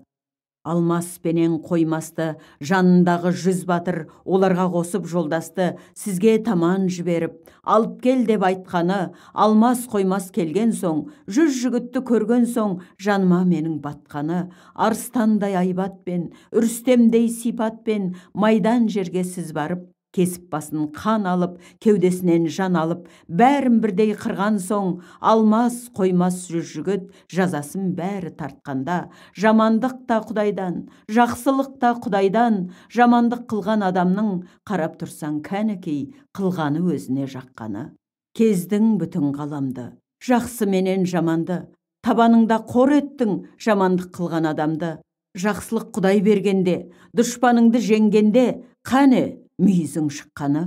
Алмас пенен қоймасты, жанындағы 100 батыр, оларға қосып жолдасты, сізге таман жіберіп, алып кел деп айтқаны, алмас қоймас келген соң, 100 жігітті көрген соң, жаныма менің батқаны, арыстандай айбатпен, үрістемдей сипатпен, майдан жерге сіз барып, кесіп басын қан алып, кеудесінен жан алып, бәрін бірдей қырған соң, алмас қоймас 100 жігіт, жазасын бәрі тартқанда, жамандық та Құдайдан, жақсылық та Құдайдан, жамандық қылған адамның қарап тұрсаң кәнекей, қылғаны өзіне жаққаны. Кездің бүтін ғаламды, жақсы менен жаманды, табаныңда қор еттің жамандық қылған адамды. Жақсылық Құдай бергенде, дұшпаныңды жеңгенде, қане мүйізің шыққаны.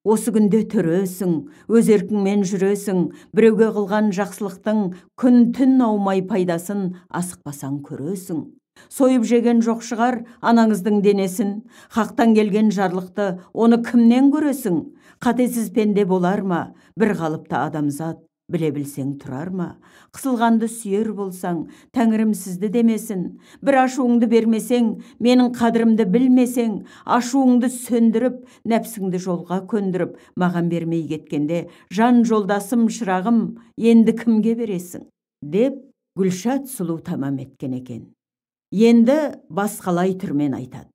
Осы күнде төресің, өз еркіңмен жүресің, біреуге қылған жақсылықтың күн-түн аумай пайдасын асықпасаң көресің. Сойып жеген жоқ шығар анаңыздың денесін, хақтан келген жарлықты оны кімнен көресің? Қатесіз пенде болар ма, бір қалыпты адамзат, біле білсең тұрар ма? Қысылғанды сүйер болсаң, тәңірім сізді демесін. Бір ашуыңды бермесең, менің қадірімді білмесең, ашуыңды сөндіріп, нәпсіңді жолға көндіріп, маған бермей кеткенде, жан жолдасым шырағым, енді кімге бересің? Деп Гүлшат сұлу тамам еткен екен. Енді басқалай түрмен айтады.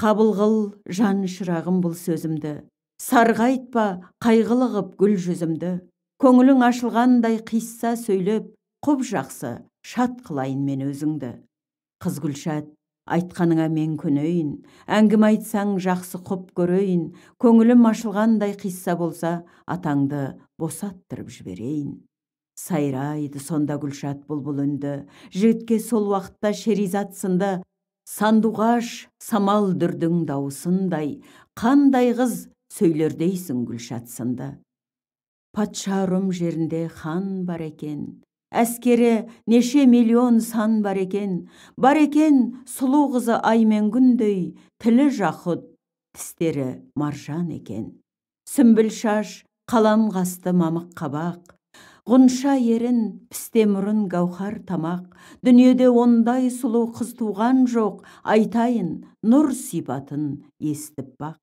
Қабыл қыл, жан шырағым, бұл сөзімді, сарғайтпа, қайғылы ғып гүл жүзімді. Көңілің ашылғандай қисса сөйлеп, құп жақсы, шат қылайын мен өзіңді. Қыз Гүлшат, айтқаныңа мен көнейін, әңгіме айтсаң жақсы құп көрейін, көңілім ашылғандай қисса болса, атаңды босаттырып жіберейін. Сайрайды сонда Гүлшат бұлбұл үнді, жігітке сол уақытта Шеризат сынды, сандуғаш самал дүрдің дауысындай, қандай қыз сөйлер дейсің Гүлшат сынды. Патша Рум жерінде хан бар екен, әскері неше миллион сан бар екен, бар екен сұлу қызы ай мен күндей, тілі жақұт, тістері маржан екен. Сүмбіл шаш, қалам қасты мамық қабақ, Ғұнша ерін, пісте мұрын, гауһар тамақ, дүниеде ондай сұлу қыз туған жоқ, айтайын, нұр сипатын естіп бақ.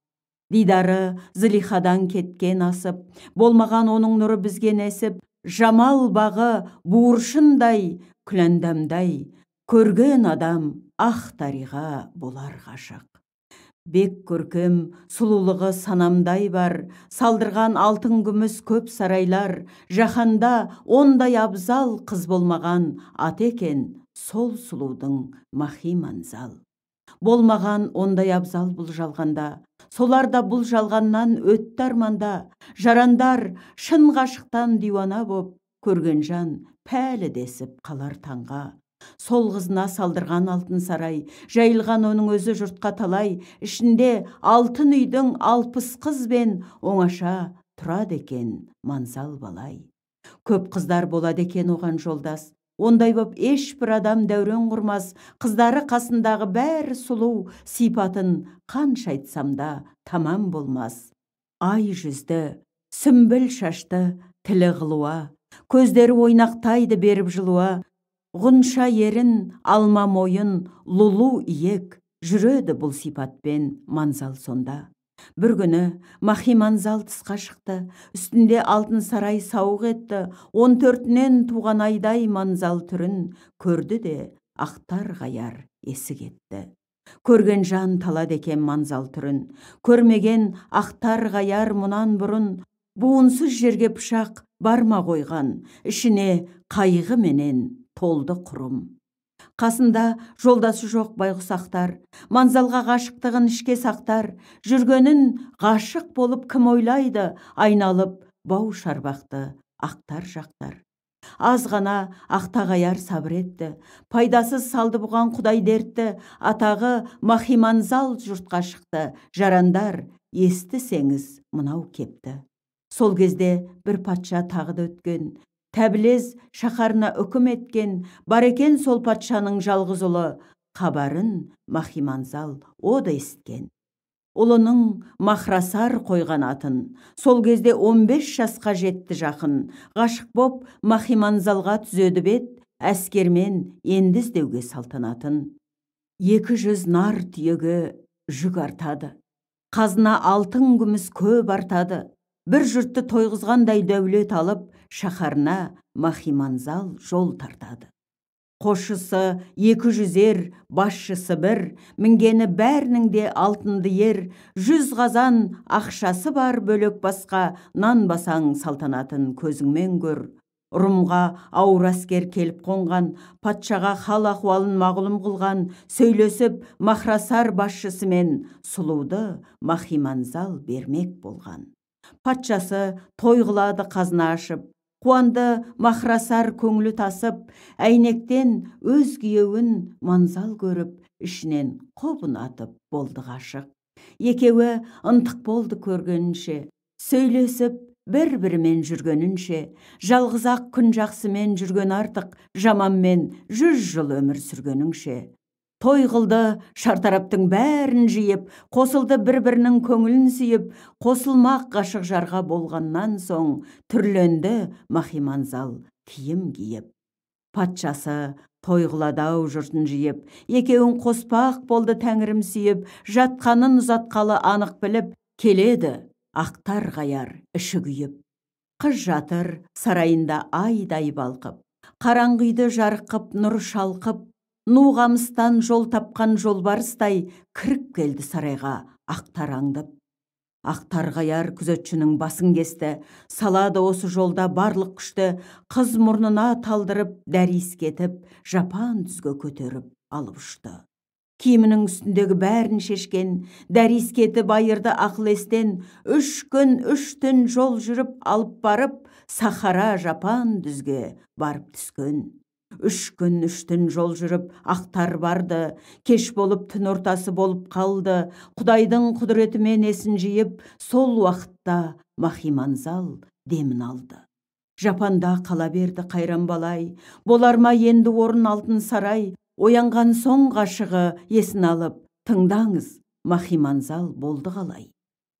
Дидары Зылихадан кеткен асып, болмаған оның нұры бізге нәсіп, жамал бағы буыршындай, күләндамдай, көрген адам ақ тариға болар ғашық. Бек көркем, сұлулығы санамдай бар, салдырған алтын күміс көп сарайлар, жаһанда ондай абзал қыз болмаған, ат екен сол сұлудың Махиманзал. Болмаған ондай абзал бұл жалғанда, солар да бұл жалғаннан өтті арманда, жарандар шын ғашықтан диуана боп, көрген жан пәлі десіп қалар таңға. Сол қызына салдырған алтын сарай, жайылған оның өзі жұртқа талай, ішінде алтын үйдің 60 қыз бен оңаша тұрады екен Манзал балай. Көп қыздар болады екен оған жолдас, ондай боп ешбір адам дәурен құрмас, қыздары қасындағы бәрі сұлу, сипатын қанша айтсам да тамам болмас. Ай жүзді, сүмбіл шашты, тілі ғылуа, көздері ойнақтайды беріп жылуа, ғұнша ерін, алма мойын, лулу иек, жүреді бұл сипатпен Манзал сонда. Бір күні Махиманзал тысқа шықты, үстінде алтын сарай сауық етті, 14-нен туған айдай Манзал түрін көрді де ақтар ғаяр есі кетті. Көрген жан талады екен Манзал түрін, көрмеген ақтар ғаяр мұнан бұрын, буынсыз жерге пышақ барма қойған, ішіне қайғы менен толды құрым. Қасында жолдасы жоқ байғұс ақтар, Манзалға ғашықтығын ішке сақтар, жүргенін ғашық болып кім ойлайды, айналып бау шарбақты ақтар жақтар. Аз ғана ақтағаяр сабыр етті, пайдасыз салды бұған құдай дертті, атағы Махиманзал жұртқа шықты, жарандар, естісеңіз мынау кепті. Сол кезде бір патша тағы да өткен, Тәбілез шаһарына үкім еткен, бар екен сол патшаның жалғыз ұлы, хабарын Махиманзал о да есіткен. Ұлының Махрасар қойған атын, сол кезде 15 жасқа жетті жақын, ғашық боп Махиманзалға түзеді бет, әскермен енді іздеуге салтанатын. 200 нар түйеге жүк артады, қазына алтын күміс көп артады, бір жұртты тойғызғандай дәулет алып, шаһарына Махиманзал жол тартады. Қосшысы 200 ер, басшысы бір, мінгені бәрінің де алтынды ер, 100 қазан ақшасы бар бөлек басқа, нанбасаң салтанатын көзіңмен көр. Румға ауыр әскер келіп қонған, патшаға хал ахуалын мағлұм қылған, сөйлесіп Махрасар басшысымен сұлуды Махиманзал бермек болған. Патшасы той қылады қазына ашып, қуанды Махрасар көңілі тасып, әйнектен өз күйеуін Манзал көріп, ішінен қобын атып болды ғашық. Екеуі ынтық болды көргенінше, сөйлесіп бір-бірімен жүргенінше, жалғыз-ақ күн жақсымен жүрген артық, жаманмен 100 жыл өмір сүргеніңше. Той қылды шартараптың бәрін жиып, қосылды бір-бірінің көңілін сүйіп, қосылмақ ғашық жарға болғаннан соң түрленді Махиманзал киім киіп. Патшасы той қылады-ау жұртын жиып, екеуін қоспақ болды тәңірім сүйіп, жатқанын ұзатқалы анық біліп, келеді ақтар ғаяр іші күйіп. Қыз жатыр сарайында айдай балқып, қараңғы үйді жарық қып нұр шалқып, ну қамыстан жол тапқан жолбарыстай кіріп келді сарайға ақтар аңдып. Ақтар ғаяр күзетшінің басын кесті, салады осы жолда барлық күшті, қыз мұрнына талдырып дәрі иіскетіп, жапан түзге көтеріп алып ұшты. Киімінің үстіндегі бәрін шешкен, дәрі иіскетіп айырды ақыл естен, 3 күн 3 түн жол жүріп алып барып, сахара жапан түзге барып түскен. 3 күн 3 түн жол жүріп ақтар барды, кеш болып түн ортасы болып қалды, Құдайдың құдіретімен есін жиып, сол уақытта Махиманзал демін алды. Жапанда қала берді қайран балай, болар ма енді орын алтын сарай, оянған соң ғашығы есін алып, тыңдаңыз, Махиманзал болды қалай.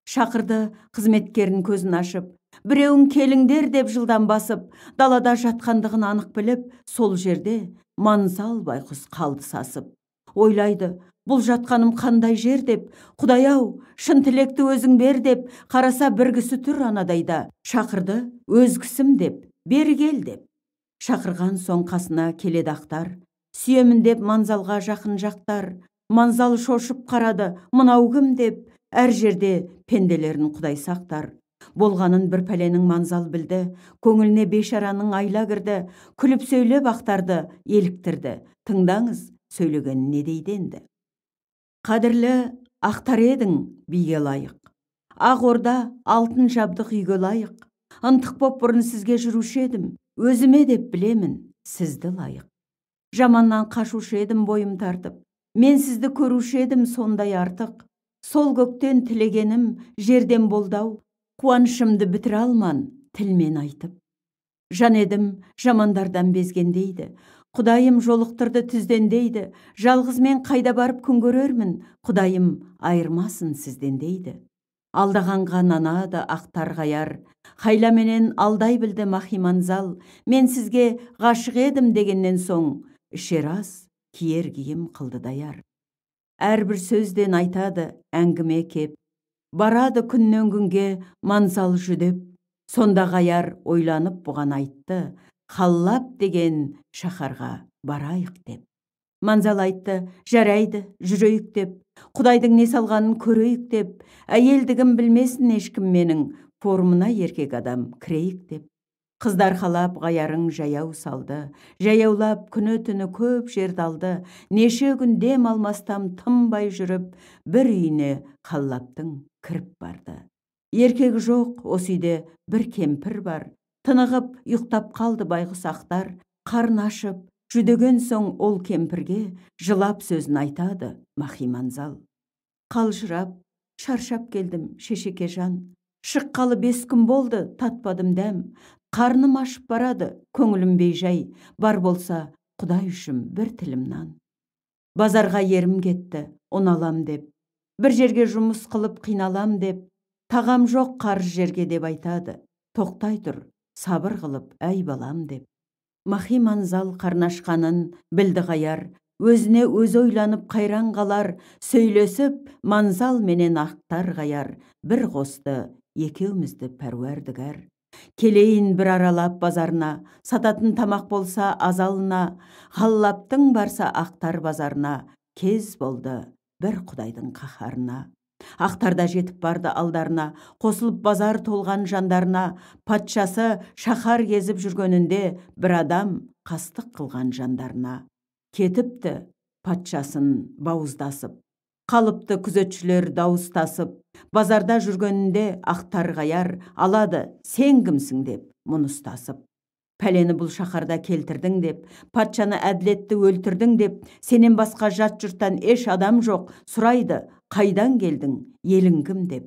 Шақырды қызметкерін көзін ашып, Біреуін келіңдер деп жылдам басып, далада жатқандығын анық біліп, сол жерде Манзал байқұс қалды сасып. Ойлайды, бұл жатқаным қандай жер деп, Құдай-ау, шын тілекті өзің бер деп, қараса бір кісі тұр анадайда, шақырды өз кісім деп, бері кел деп. Шақырған соң қасына келеді ақтар, сүйемін деп Манзалға жақын жақтар. Манзал шошып қарады, мынау кім деп, әр жерде пенделерін Құдай сақтар. Болғанын бір пәленің Манзал білді, көңіліне бейшараның айла кірді, күліп сөйлеп ақтарды, еліктірді. Тыңдаңыз, сөйлеген не дейді енді? Қадірлі ақтар едің биге лайық, ақ орда алтын жабдық үйге лайық. Ынтық боп бұрын сізге жүруші едім, өзіме деп білемін сізді лайық. Жаманнан қашушы едім бойым тартып, мен сізді көруші едім сондай артық. Сол көктен тілегенім жерден болды-ау, қуанышымды бітіре алман тілмен айтып. Жан едім жамандардан безген дейді, Құдайым жолықтырды түзден дейді, жалғыз мен қайда барып күн көрермін, Құдайым айырмасын сізден дейді. Алдағанға нанады ақтар ғаяр, хайламенен алдай білді Махи Манзал, мен сізге ғашық едім дегеннен соң, ішер ас, киер киім қылды даяр. Әрбір сөзден айтады әңгіме кеп, барады күннен күнге Манзал жүдеп, сонда ғаяр ойланып бұған айтты, Халлап деген шаһарға барайық деп. Манзал айтты, жарайды, жүрейік деп, Құдайдың не салғанын көрейік деп, әйелдігім білмесін ешкім менің, формына еркек адам кірейік деп. Қыздар қалап ғаярың жаяу салды, жаяулап күні түні көп жерді алды, неше күн дем алмастан тынбай жүріп, бір үйіне Халлаптың кіріп барды. Еркегі жоқ, осы үйде бір кемпір бар, тынығып ұйықтап қалды байғұс ақтар, қарын ашып, жүдеген соң ол кемпірге жылап сөзін айтады Махи Манзал. Қалжырап, шаршап келдім, шешеке жан. Шыққалы 5 күн болды, татпадым дәм. Қарным ашып барады, көңілім бейжай, бар болса, Құдай үшін бір тілім нан. Базарға ерім кетті, ұн алам деп, бір жерге жұмыс қылып қиналам деп, тағам жоқ қарыз жерге деп айтады, тоқтай тұр, сабыр қылып әй балам деп. Махи Манзал қарнашқанын білді ғаяр, өзіне өзі ойланып қайран қалар, сөйлесіп Манзал менен ақтар ғаяр, бір қосты екеумізді пәруәрдігәр. Келейін бір аралап базарына, сататын тамақ болса азалына, Халлаптың барса ақтар базарына, кез болды бір Құдайдың қаһарына. Ақтарда жетіп барды алдарына, қосылып базар толған жандарына, патшасы шаһар кезіп жүргенінде бір адам қастық қылған жандарына. Кетіпті патшасын бауыздасып, қалыпты күзетшілер дауыстасып, базарда жүргенінде ақтар ғаяр алады, сен кімсің деп мұны ұстасып. Пәлені бұл шаһарда келтірдің деп, патшаны әділетті өлтірдің деп, сенен басқа жат жұрттан еш адам жоқ, сұрайды, қайдан келдің, елің кім деп.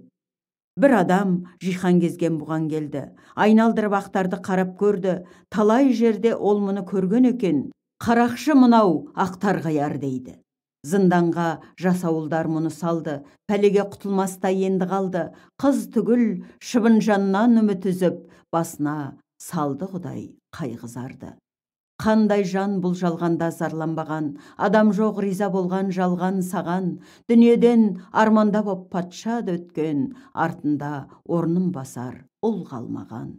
Бір адам жиһан кезген бұған келді, айналдырып ақтарды қарап көрді, талай жерде ол мұны көрген екен, қарақшы мынау ақтар ғаяр дейді. Зынданға жасауылдар мұны салды, пәлеге құтылмастай енді қалды, қыз түгіл шыбын жаннан үміт үзіп, басына салды Құдай қайғызарды. Қандай жан бұл жалғанда зарланбаған, адам жоқ риза болған жалған саған, дүниеден арманда боп патша да өткен, артында орнын басар ұл қалмаған.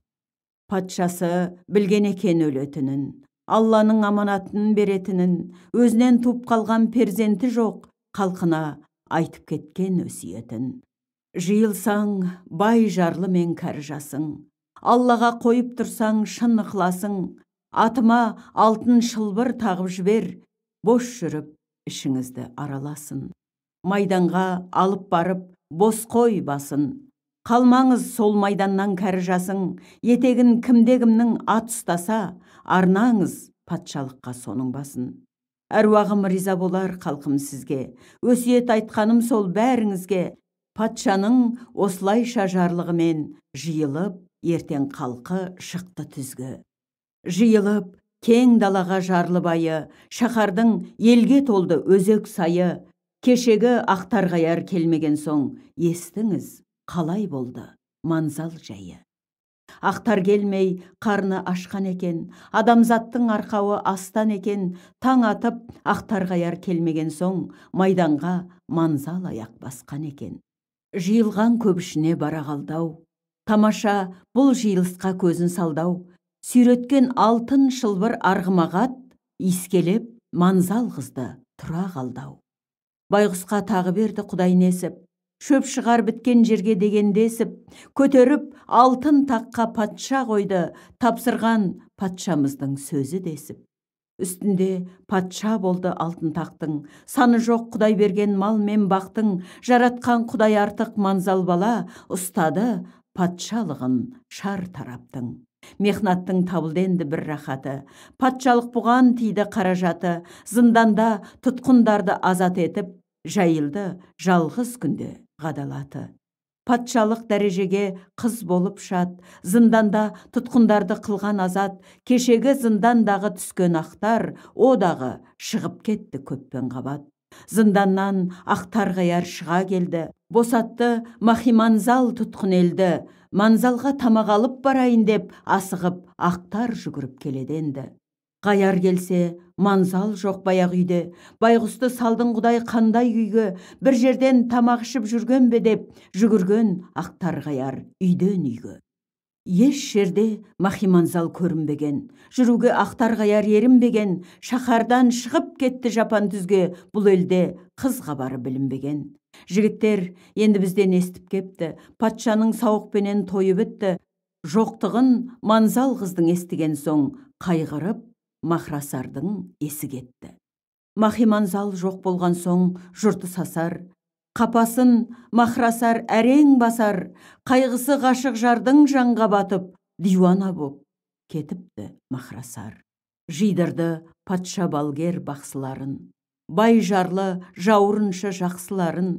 Патшасы білген екен өлетінін, Алланың аманатын беретінін, өзінен туып қалған перзенті жоқ, халқына айтып кеткен өсиетін. Жиылсаң, бай жарлы мен кәрі жасың, Аллаға қойып тұрсаң шын ықыласың, атыма алтын шылбыр тағып жібер, бос жүріп ішіңізді араласын. Майданға алып барып, бос қой басын. Қалмаңыз сол майданнан кәрі жасың, етегін кімде-кімнің ат ұстаса, арнаңыз патшалыққа соның басын. Әруағым риза болар халқым сізге, өсиет айтқаным сол бәріңізге. Патшаның осылайша жарлығымен жиылып, ертең халқы шықты түзгі. Жиылып, кең далаға жарлы байы, шаһардың елге толды өзек сайы. Кешегі ақтарғаяр келмеген соң, естіңіз, қалай болды Манзал жайы. Ақтар келмей қарны ашқан екен, адамзаттың арқауы астан екен. Таң атып Ақтар Ғаяр келмеген соң, майданға Манзал аяқ басқан екен. Жиылған көп ішіне бара қалдау, тамаша бұл жиылысқа көзін салдау. Сүйреткен алтын шылбыр арғымақ ат, иіскелеп Манзал қызды тұра қалдау. Байғұсқа тағы берді Құдай несіп, шөп шығар біткен жерге дегендесіп, көтеріп алтын таққа патша қойды, тапсырған патшамыздың сөзі десіп. Үстінде патша болды алтын тақтың, саны жоқ Құдай берген мал мен бақтың, жаратқан Құдай артық Манзал бала ұстады патшалығын шар тараптың. Мехнаттың табылды енді бір рахаты, патшалық бұған тиді қаражаты, зынданда тұтқындарды азат етіп, жайылды жалғыз күнде ғадалаты. Патшалық дәрежеге қыз болып шат, зынданда тұтқындарды қылған азат, кешегі зындандағы түскен ақтар, одағы шығып кетті көппен қабат. Зынданнан Ақтар Ғаяр шыға келді, босатты Махиманзал тұтқын елді, Манзалға тамақ алып барайын деп асығып ақтар жүгіріп келеді енді. Ғаяр келсе, Манзал жоқ баяғы үйде, байғұсты салдың Құдай қандай күйге, бір жерден тамақ ішіп жүрген бе деп жүгірген Ақтар Ғаяр үйден үйге. Еш жерде Махиманзал көрінбеген, жүруге Ақтар Ғаяр ерінбеген, шаһардан шығып кетті жапан түзге, бұл елде қыз хабары білінбеген. Жігіттер енді бізден естіп кепті, патшаның сауықпенен тойы бітті, жоқтығын Манзал қыздың естіген соң қайғырып Махрасардың есі кетті. Махиманзал жоқ болған соң жұрты сасар, қапасын Махрасар әрең басар, қайғысы ғашық жардың жанға батып, диуана боп кетіпті Махрасар. Жидырды патша балгер бақсыларын, бай жарлы жауырыншы жақсыларын,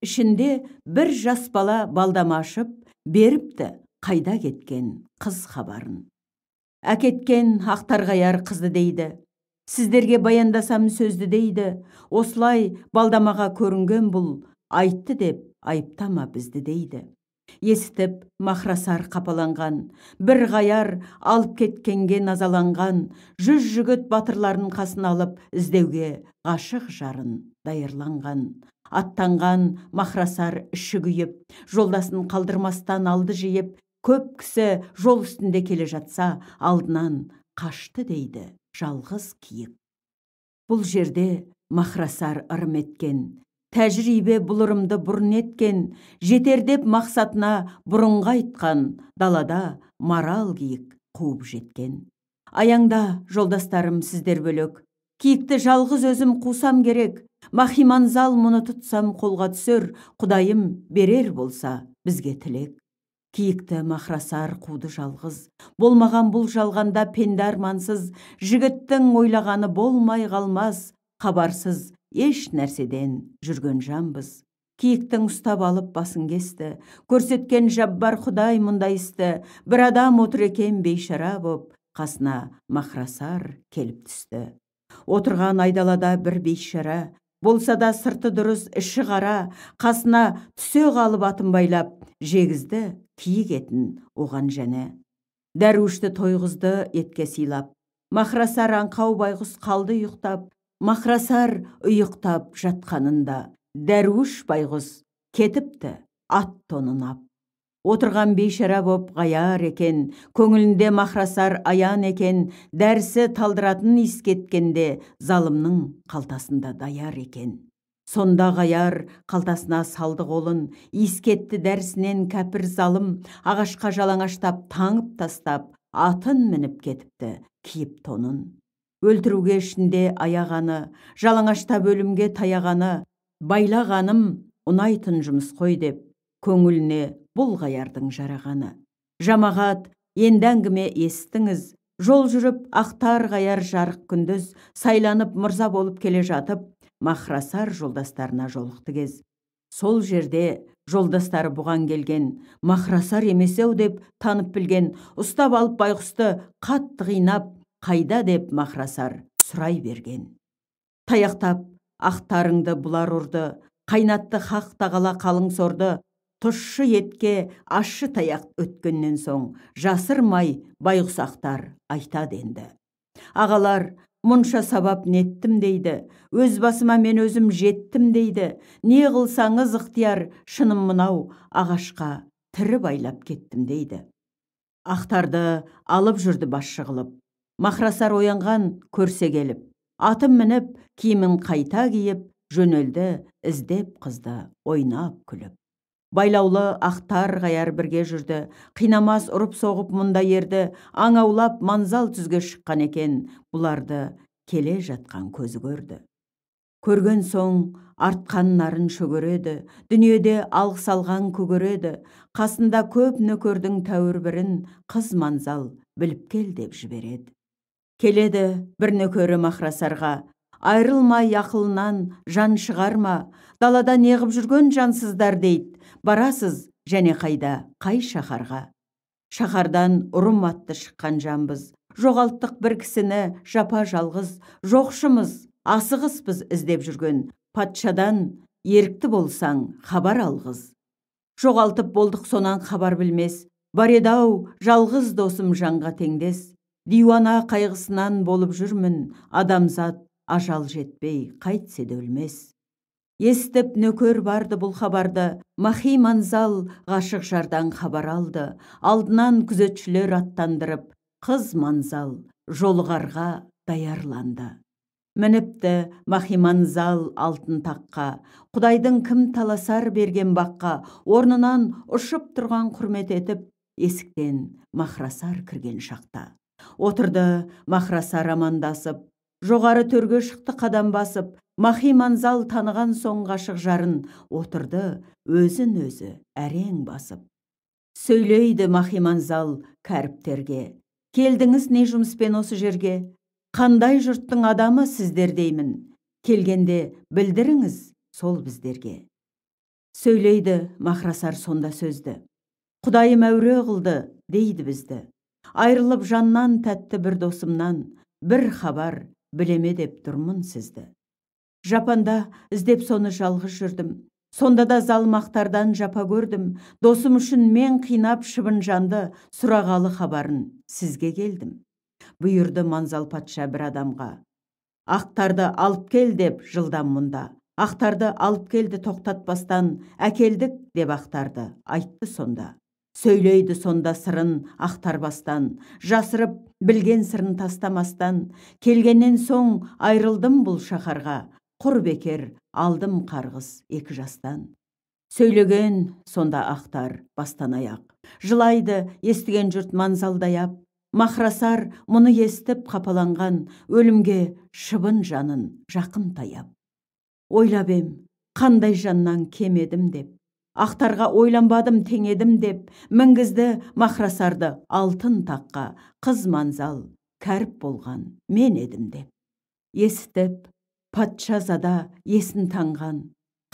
ішінде бір жас бала балдама ашып, беріпті қайда кеткен қыз хабарын. Әкеткен Ақтар Ғаяр қызды дейді, сіздерге баяндасам сөзді дейді, осылай балдамаға көрінген бұл, айтты деп айыптама бізді дейді. Есітіп Махрасар қапаланған, бір Ғаяр алып кеткенге назаланған, 100 жігіт батырларын қасына алып іздеуге ғашық жарын даярланған. Аттанған Махрасар іші күйіп, жолдасын қалдырмастан алды жиып, көп кісі жол үстінде келе жатса, алдынан қашты дейді жалғыз киік. Бұл жерде Махрасар ырым еткен, тәжірибе бұл ырымды бұрын еткен, жетер деп мақсатына бұрынға айтқан, далада марал киік қуып жеткен. Аяңда, жолдастарым, сіздер бөлек, киікті жалғыз өзім қусам керек, Махиманзал мұны тұтсам қолға түсер, Құдайым берер болса бізге тілек. Киікті Махрасар қуды жалғыз, болмаған бұл жалғанда пенде армансыз, жігіттің ойлағаны болмай қалмас, хабарсыз еш нәрседен жүрген жанбыз. Киіктің ұстап алып басын кесті, көрсеткен Жаббар Құдай мұндай істі, бір адам отыр екен бейшара боп, қасына Махрасар келіп түсті. Отырған айдалада бір бейшара, болса да сырты дұрыс, іші қара, қасына түсе қалып атын байлап, жегізді киік етін оған және. Дәруішті тойғызды етке сыйлап, Махрасар аңқау байғұс қалды ұйықтап, Махрасар ұйықтап жатқанында, дәруіш байғұс кетіпті ат тонын ап. Отырған бейшара боп Ғаяр екен, көңілінде Махрасар аян екен, дәрісі талдыратын иіс кеткенде залымның қалтасында даяр екен. Сонда Ғаяр қалтасына салды қолын, иіс кетті дәрісінен кәпір залым, ағашқа жалаңаштап таңып тастап, атын мініп кетіпті киіп тонын. Өлтіруге ішінде аяғаны, жалаңаштап өлімге таяғаны, байлағаным ұнайтын жұмыс қой деп, көңіліне бұл Ғаярдың жарағаны. Жамағат, енді әңгіме естіңіз, жол жүріп Ақтар Ғаяр жарық күндіз, сайланып мырза болып келе жатып, Махрасар жолдастарына жолықты кез. Сол жерде жолдастары бұған келген, Махрасар емес-ау деп танып білген, ұстап алып байғұсты қатты қинап, қайда деп Махрасар сұрай берген. Таяқтап ақтарыңды бұлар ұрды, қайнатты хақ тағала қалың сорды, Тұщы етке ащы таяқ өткеннен соң жасырмай байғұс айтады енді. Ағалар, мұнша сабап неттім дейді, өз басыма мен өзім жеттім дейді. Не қылсаңыз ықтияр, шыным мынау, ағашқа тірі байлап кеттім дейді. Ақтарды алып жүрді басшы қылып, Махрасар оянған көрсе келіп, атын мініп, киімін қайта киіп, жөнелді іздеп қызды ойнап күліп. Байлаулы ақтар ғаяр бірге жүрді, қинамас ұрып соғып мұнда ерді, аң аулап манзал түзге шыққан екен, бұларды келе жатқан көзі көрді. Көрген соң артқан нарын шөгереді, дүниеде алғыс алған көгереді, қасында көп нөкердің тәуір бірін қыз манзал біліп кел деп жібереді. Келеді бір нөкері Махрасарға, айрылмай ақылынан жан шығарма, далада неғып жүрген жансыздар дейді, барасыз және қайда, қай шаһарға? Шаһардан ұрым атты шыққан жанбыз, жоғалттық бір кісіні жапа жалғыз, жоқшымыз, асығыспыз іздеп жүрген, патшадан ерікті болсаң хабар алғыз. Жоғалтып болдық сонан хабар білмес, бар еді-ау жалғыз досым жанға теңдес, диуана қайғысынан болып жүрмін, адамзат ажал жетпей қайтсе де өлмес. Естіп нөкер барды бұл хабарды, Махи Манзал ғашық жардан хабар алды, алдынан күзетшілер аттандырып, қыз Манзал жолығарға даярланды. Мініпті Махи Манзал алтын таққа, Құдайдың кім таласар берген баққа, орнынан ұшып тұрған құрмет етіп, есіктен Махрасар кірген шақта. Отырды Махрасар амандасып, жоғары төрге шықты қадам басып, Махи Манзал таныған соң ғашық жарын, отырды өзін өзі әрең басып. Сөйлейді Махи Манзал кәріптерге, келдіңіз не жұмыспен осы жерге? Қандай жұрттың адамы сіздер деймін, келгенде білдіріңіз сол біздерге. Сөйлейді Махрасар сонда сөзді, Құдайым әуре қылды дейді бізді. Айрылып жаннан тәтті бір досымнан, бір хабар білеме деп тұрмын сізді. Жапанда іздеп соны жалғыз жүрдім, сонда да залым ақтардан жапа көрдім. Досым үшін мен қинап шыбын жанды, сұрағалы хабарын сізге келдім. Бұйырды Манзал патша бір адамға, ақтарды алып кел деп жылдам мұнда. Ақтарды алып келді тоқтатпастан, әкелдік деп ақтарды айтты сонда. Сөйлейді сонда сырын ақтарбастан, жасырып білген сырын тастамастан, келгеннен соң айрылдым бұл шаһарға, құр бекер алдым қарғыс екі жастан. Сөйлеген сонда ақтар бастан аяқ, жылайды естіген жұрт манзалдаяп. Махрасар мұны естіп қапаланған, өлімге шыбын жанын жақын таяп. Ойлап ем, қандай жаннан кем едім деп, ақтарға ойланбадым теңедім деп, мінгізді Махрасарды алтын таққа, қыз Манзал кәріп болған мен едім деп. Есітіп патшазада есін таңған,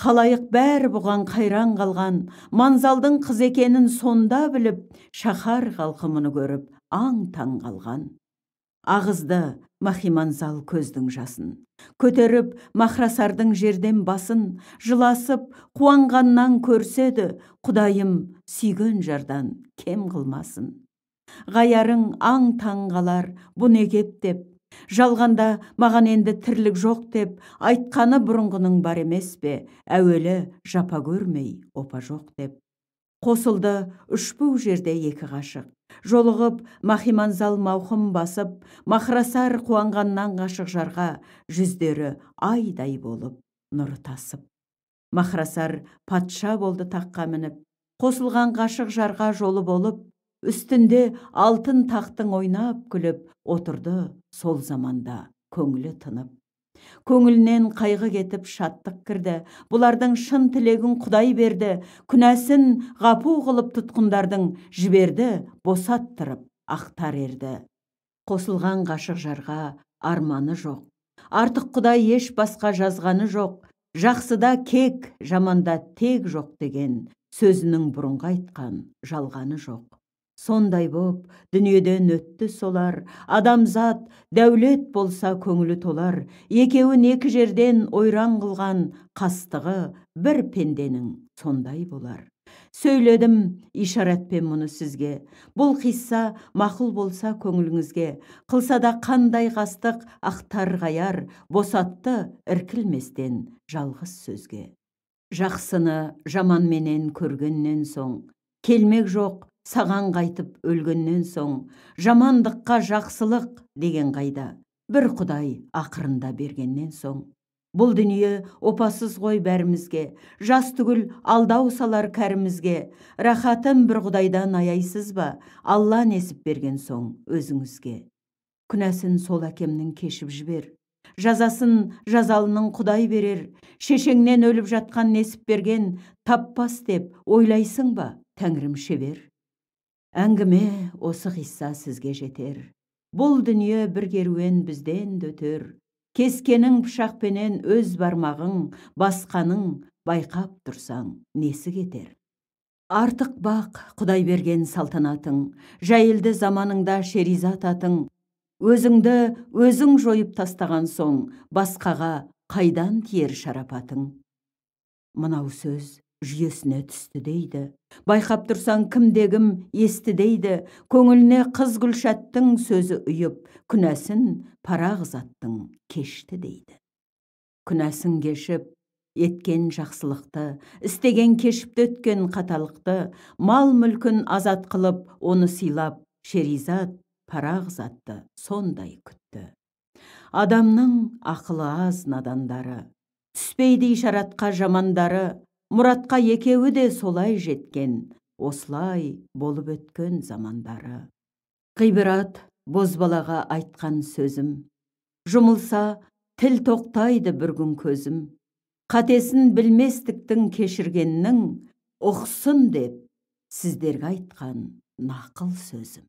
халайық бәрі бұған қайран қалған, Манзалдың қыз екенін сонда біліп, шаһар халқы мұны көріп аң таң қалған. Ағызды Махи Манзал көздің жасын, көтеріп Махрасардың жерден басын, жыласып қуанғаннан көрседі, Құдайым сүйген жардан кем қылмасын. Ғаярың аң таң қалар, бұ не кеп деп, жалғанда маған енді тірлік жоқ деп, айтқаны бұрынғының бар емес пе, әуелі жапа көрмей опа жоқ деп. Қосылды үшбу жерде екі ғашық, жолығып Махи Манзал мауқым басып, Махрасар қуанғаннан ғашық жарға, жүздері айдай болып нұры тасып. Махрасар патша болды таққа мініп, қосылған ғашық жарға жолы болып, үстінде алтын тақтың ойнап күліп, отырды сол заманда көңілі тынып. Көңілінен қайғы кетіп шаттық кірді, бұлардың шын тілегін Құдай берді, күнәсін ғапу қылып тұтқындардың жіберді, босаттырып ақтар ерді. Қосылған ғашық жарға арманы жоқ, артық Құдай еш басқа жазғаны жоқ, жақсыда кек, жаманда тек жоқ деген сөзінің бұрынғы айтқан жалғаны жоқ. Сондай боп дүниеден өтті солар, адамзат дәулет болса көңілі толар, екеуін екі жерден ойран қылған қастығы бір пенденің сондай болар. Сөйледім ишаратпен мұны сізге, бұл қисса мақұл болса көңіліңізге, қылса да қандай қастық ақтар қаяр, босатты іркілместен жалғыз сөзге. Жақсыны жаманменен көргеннен соң, келмек жоқ саған қайтып өлгеннен соң, жамандыққа жақсылық деген қайда, бір Құдай ақырында бергеннен соң. Бұл дүние опасыз ғой бәрімізге, жас түгіл алдау салар кәрімізге, рахатын бір Құдайдан аяйсыз ба, Алла несіп берген соң өзіңізге. Күнәсін сол әкемнің кешіп жібер, жазасын жазалының Құдай берер, шешеңнен өліп жатқан несіп берген, таппас деп ойлайсың ба, тәңірім шебер. Әңгіме осы қисса сізге жетер. Бұл дүние бір керуен бізден өтер. Кескенің пышақпенен өз бармағың, басқаның байқап тұрсаң несі кетер. Артық бақ Құдай берген салтанатың, жайылды заманыңда Шеризат атың, өзіңді өзің жойып тастаған соң, басқаға қайдан тиер шарапатың. Мынау сөз жүйесіне түсті дейді. Байқап тұрсаң кімде-кім есті дейді, көңіліне қыз Гүлшаттың сөзі ұйып, күнәсін парағзаттың кешті дейді. Күнәсін кешіп, еткен жақсылықты, істеген кешіпті өткен қаталықты, мал мүлкін азат қылып, оны сыйлап, Шеризат парағзатты сондай күтті. Адамның ақылы аз надандары, түспейді ишаратқа жамандары, мұратқа екеуі де солай жеткен, осылай болып өткен замандары. Ғибрат бозбалаға айтқан сөзім, жұмылса тіл тоқтайды бір күн көзім. Қатесін білместіктің кешіргеннің ұқсын деп сіздерге айтқан нақыл сөзім.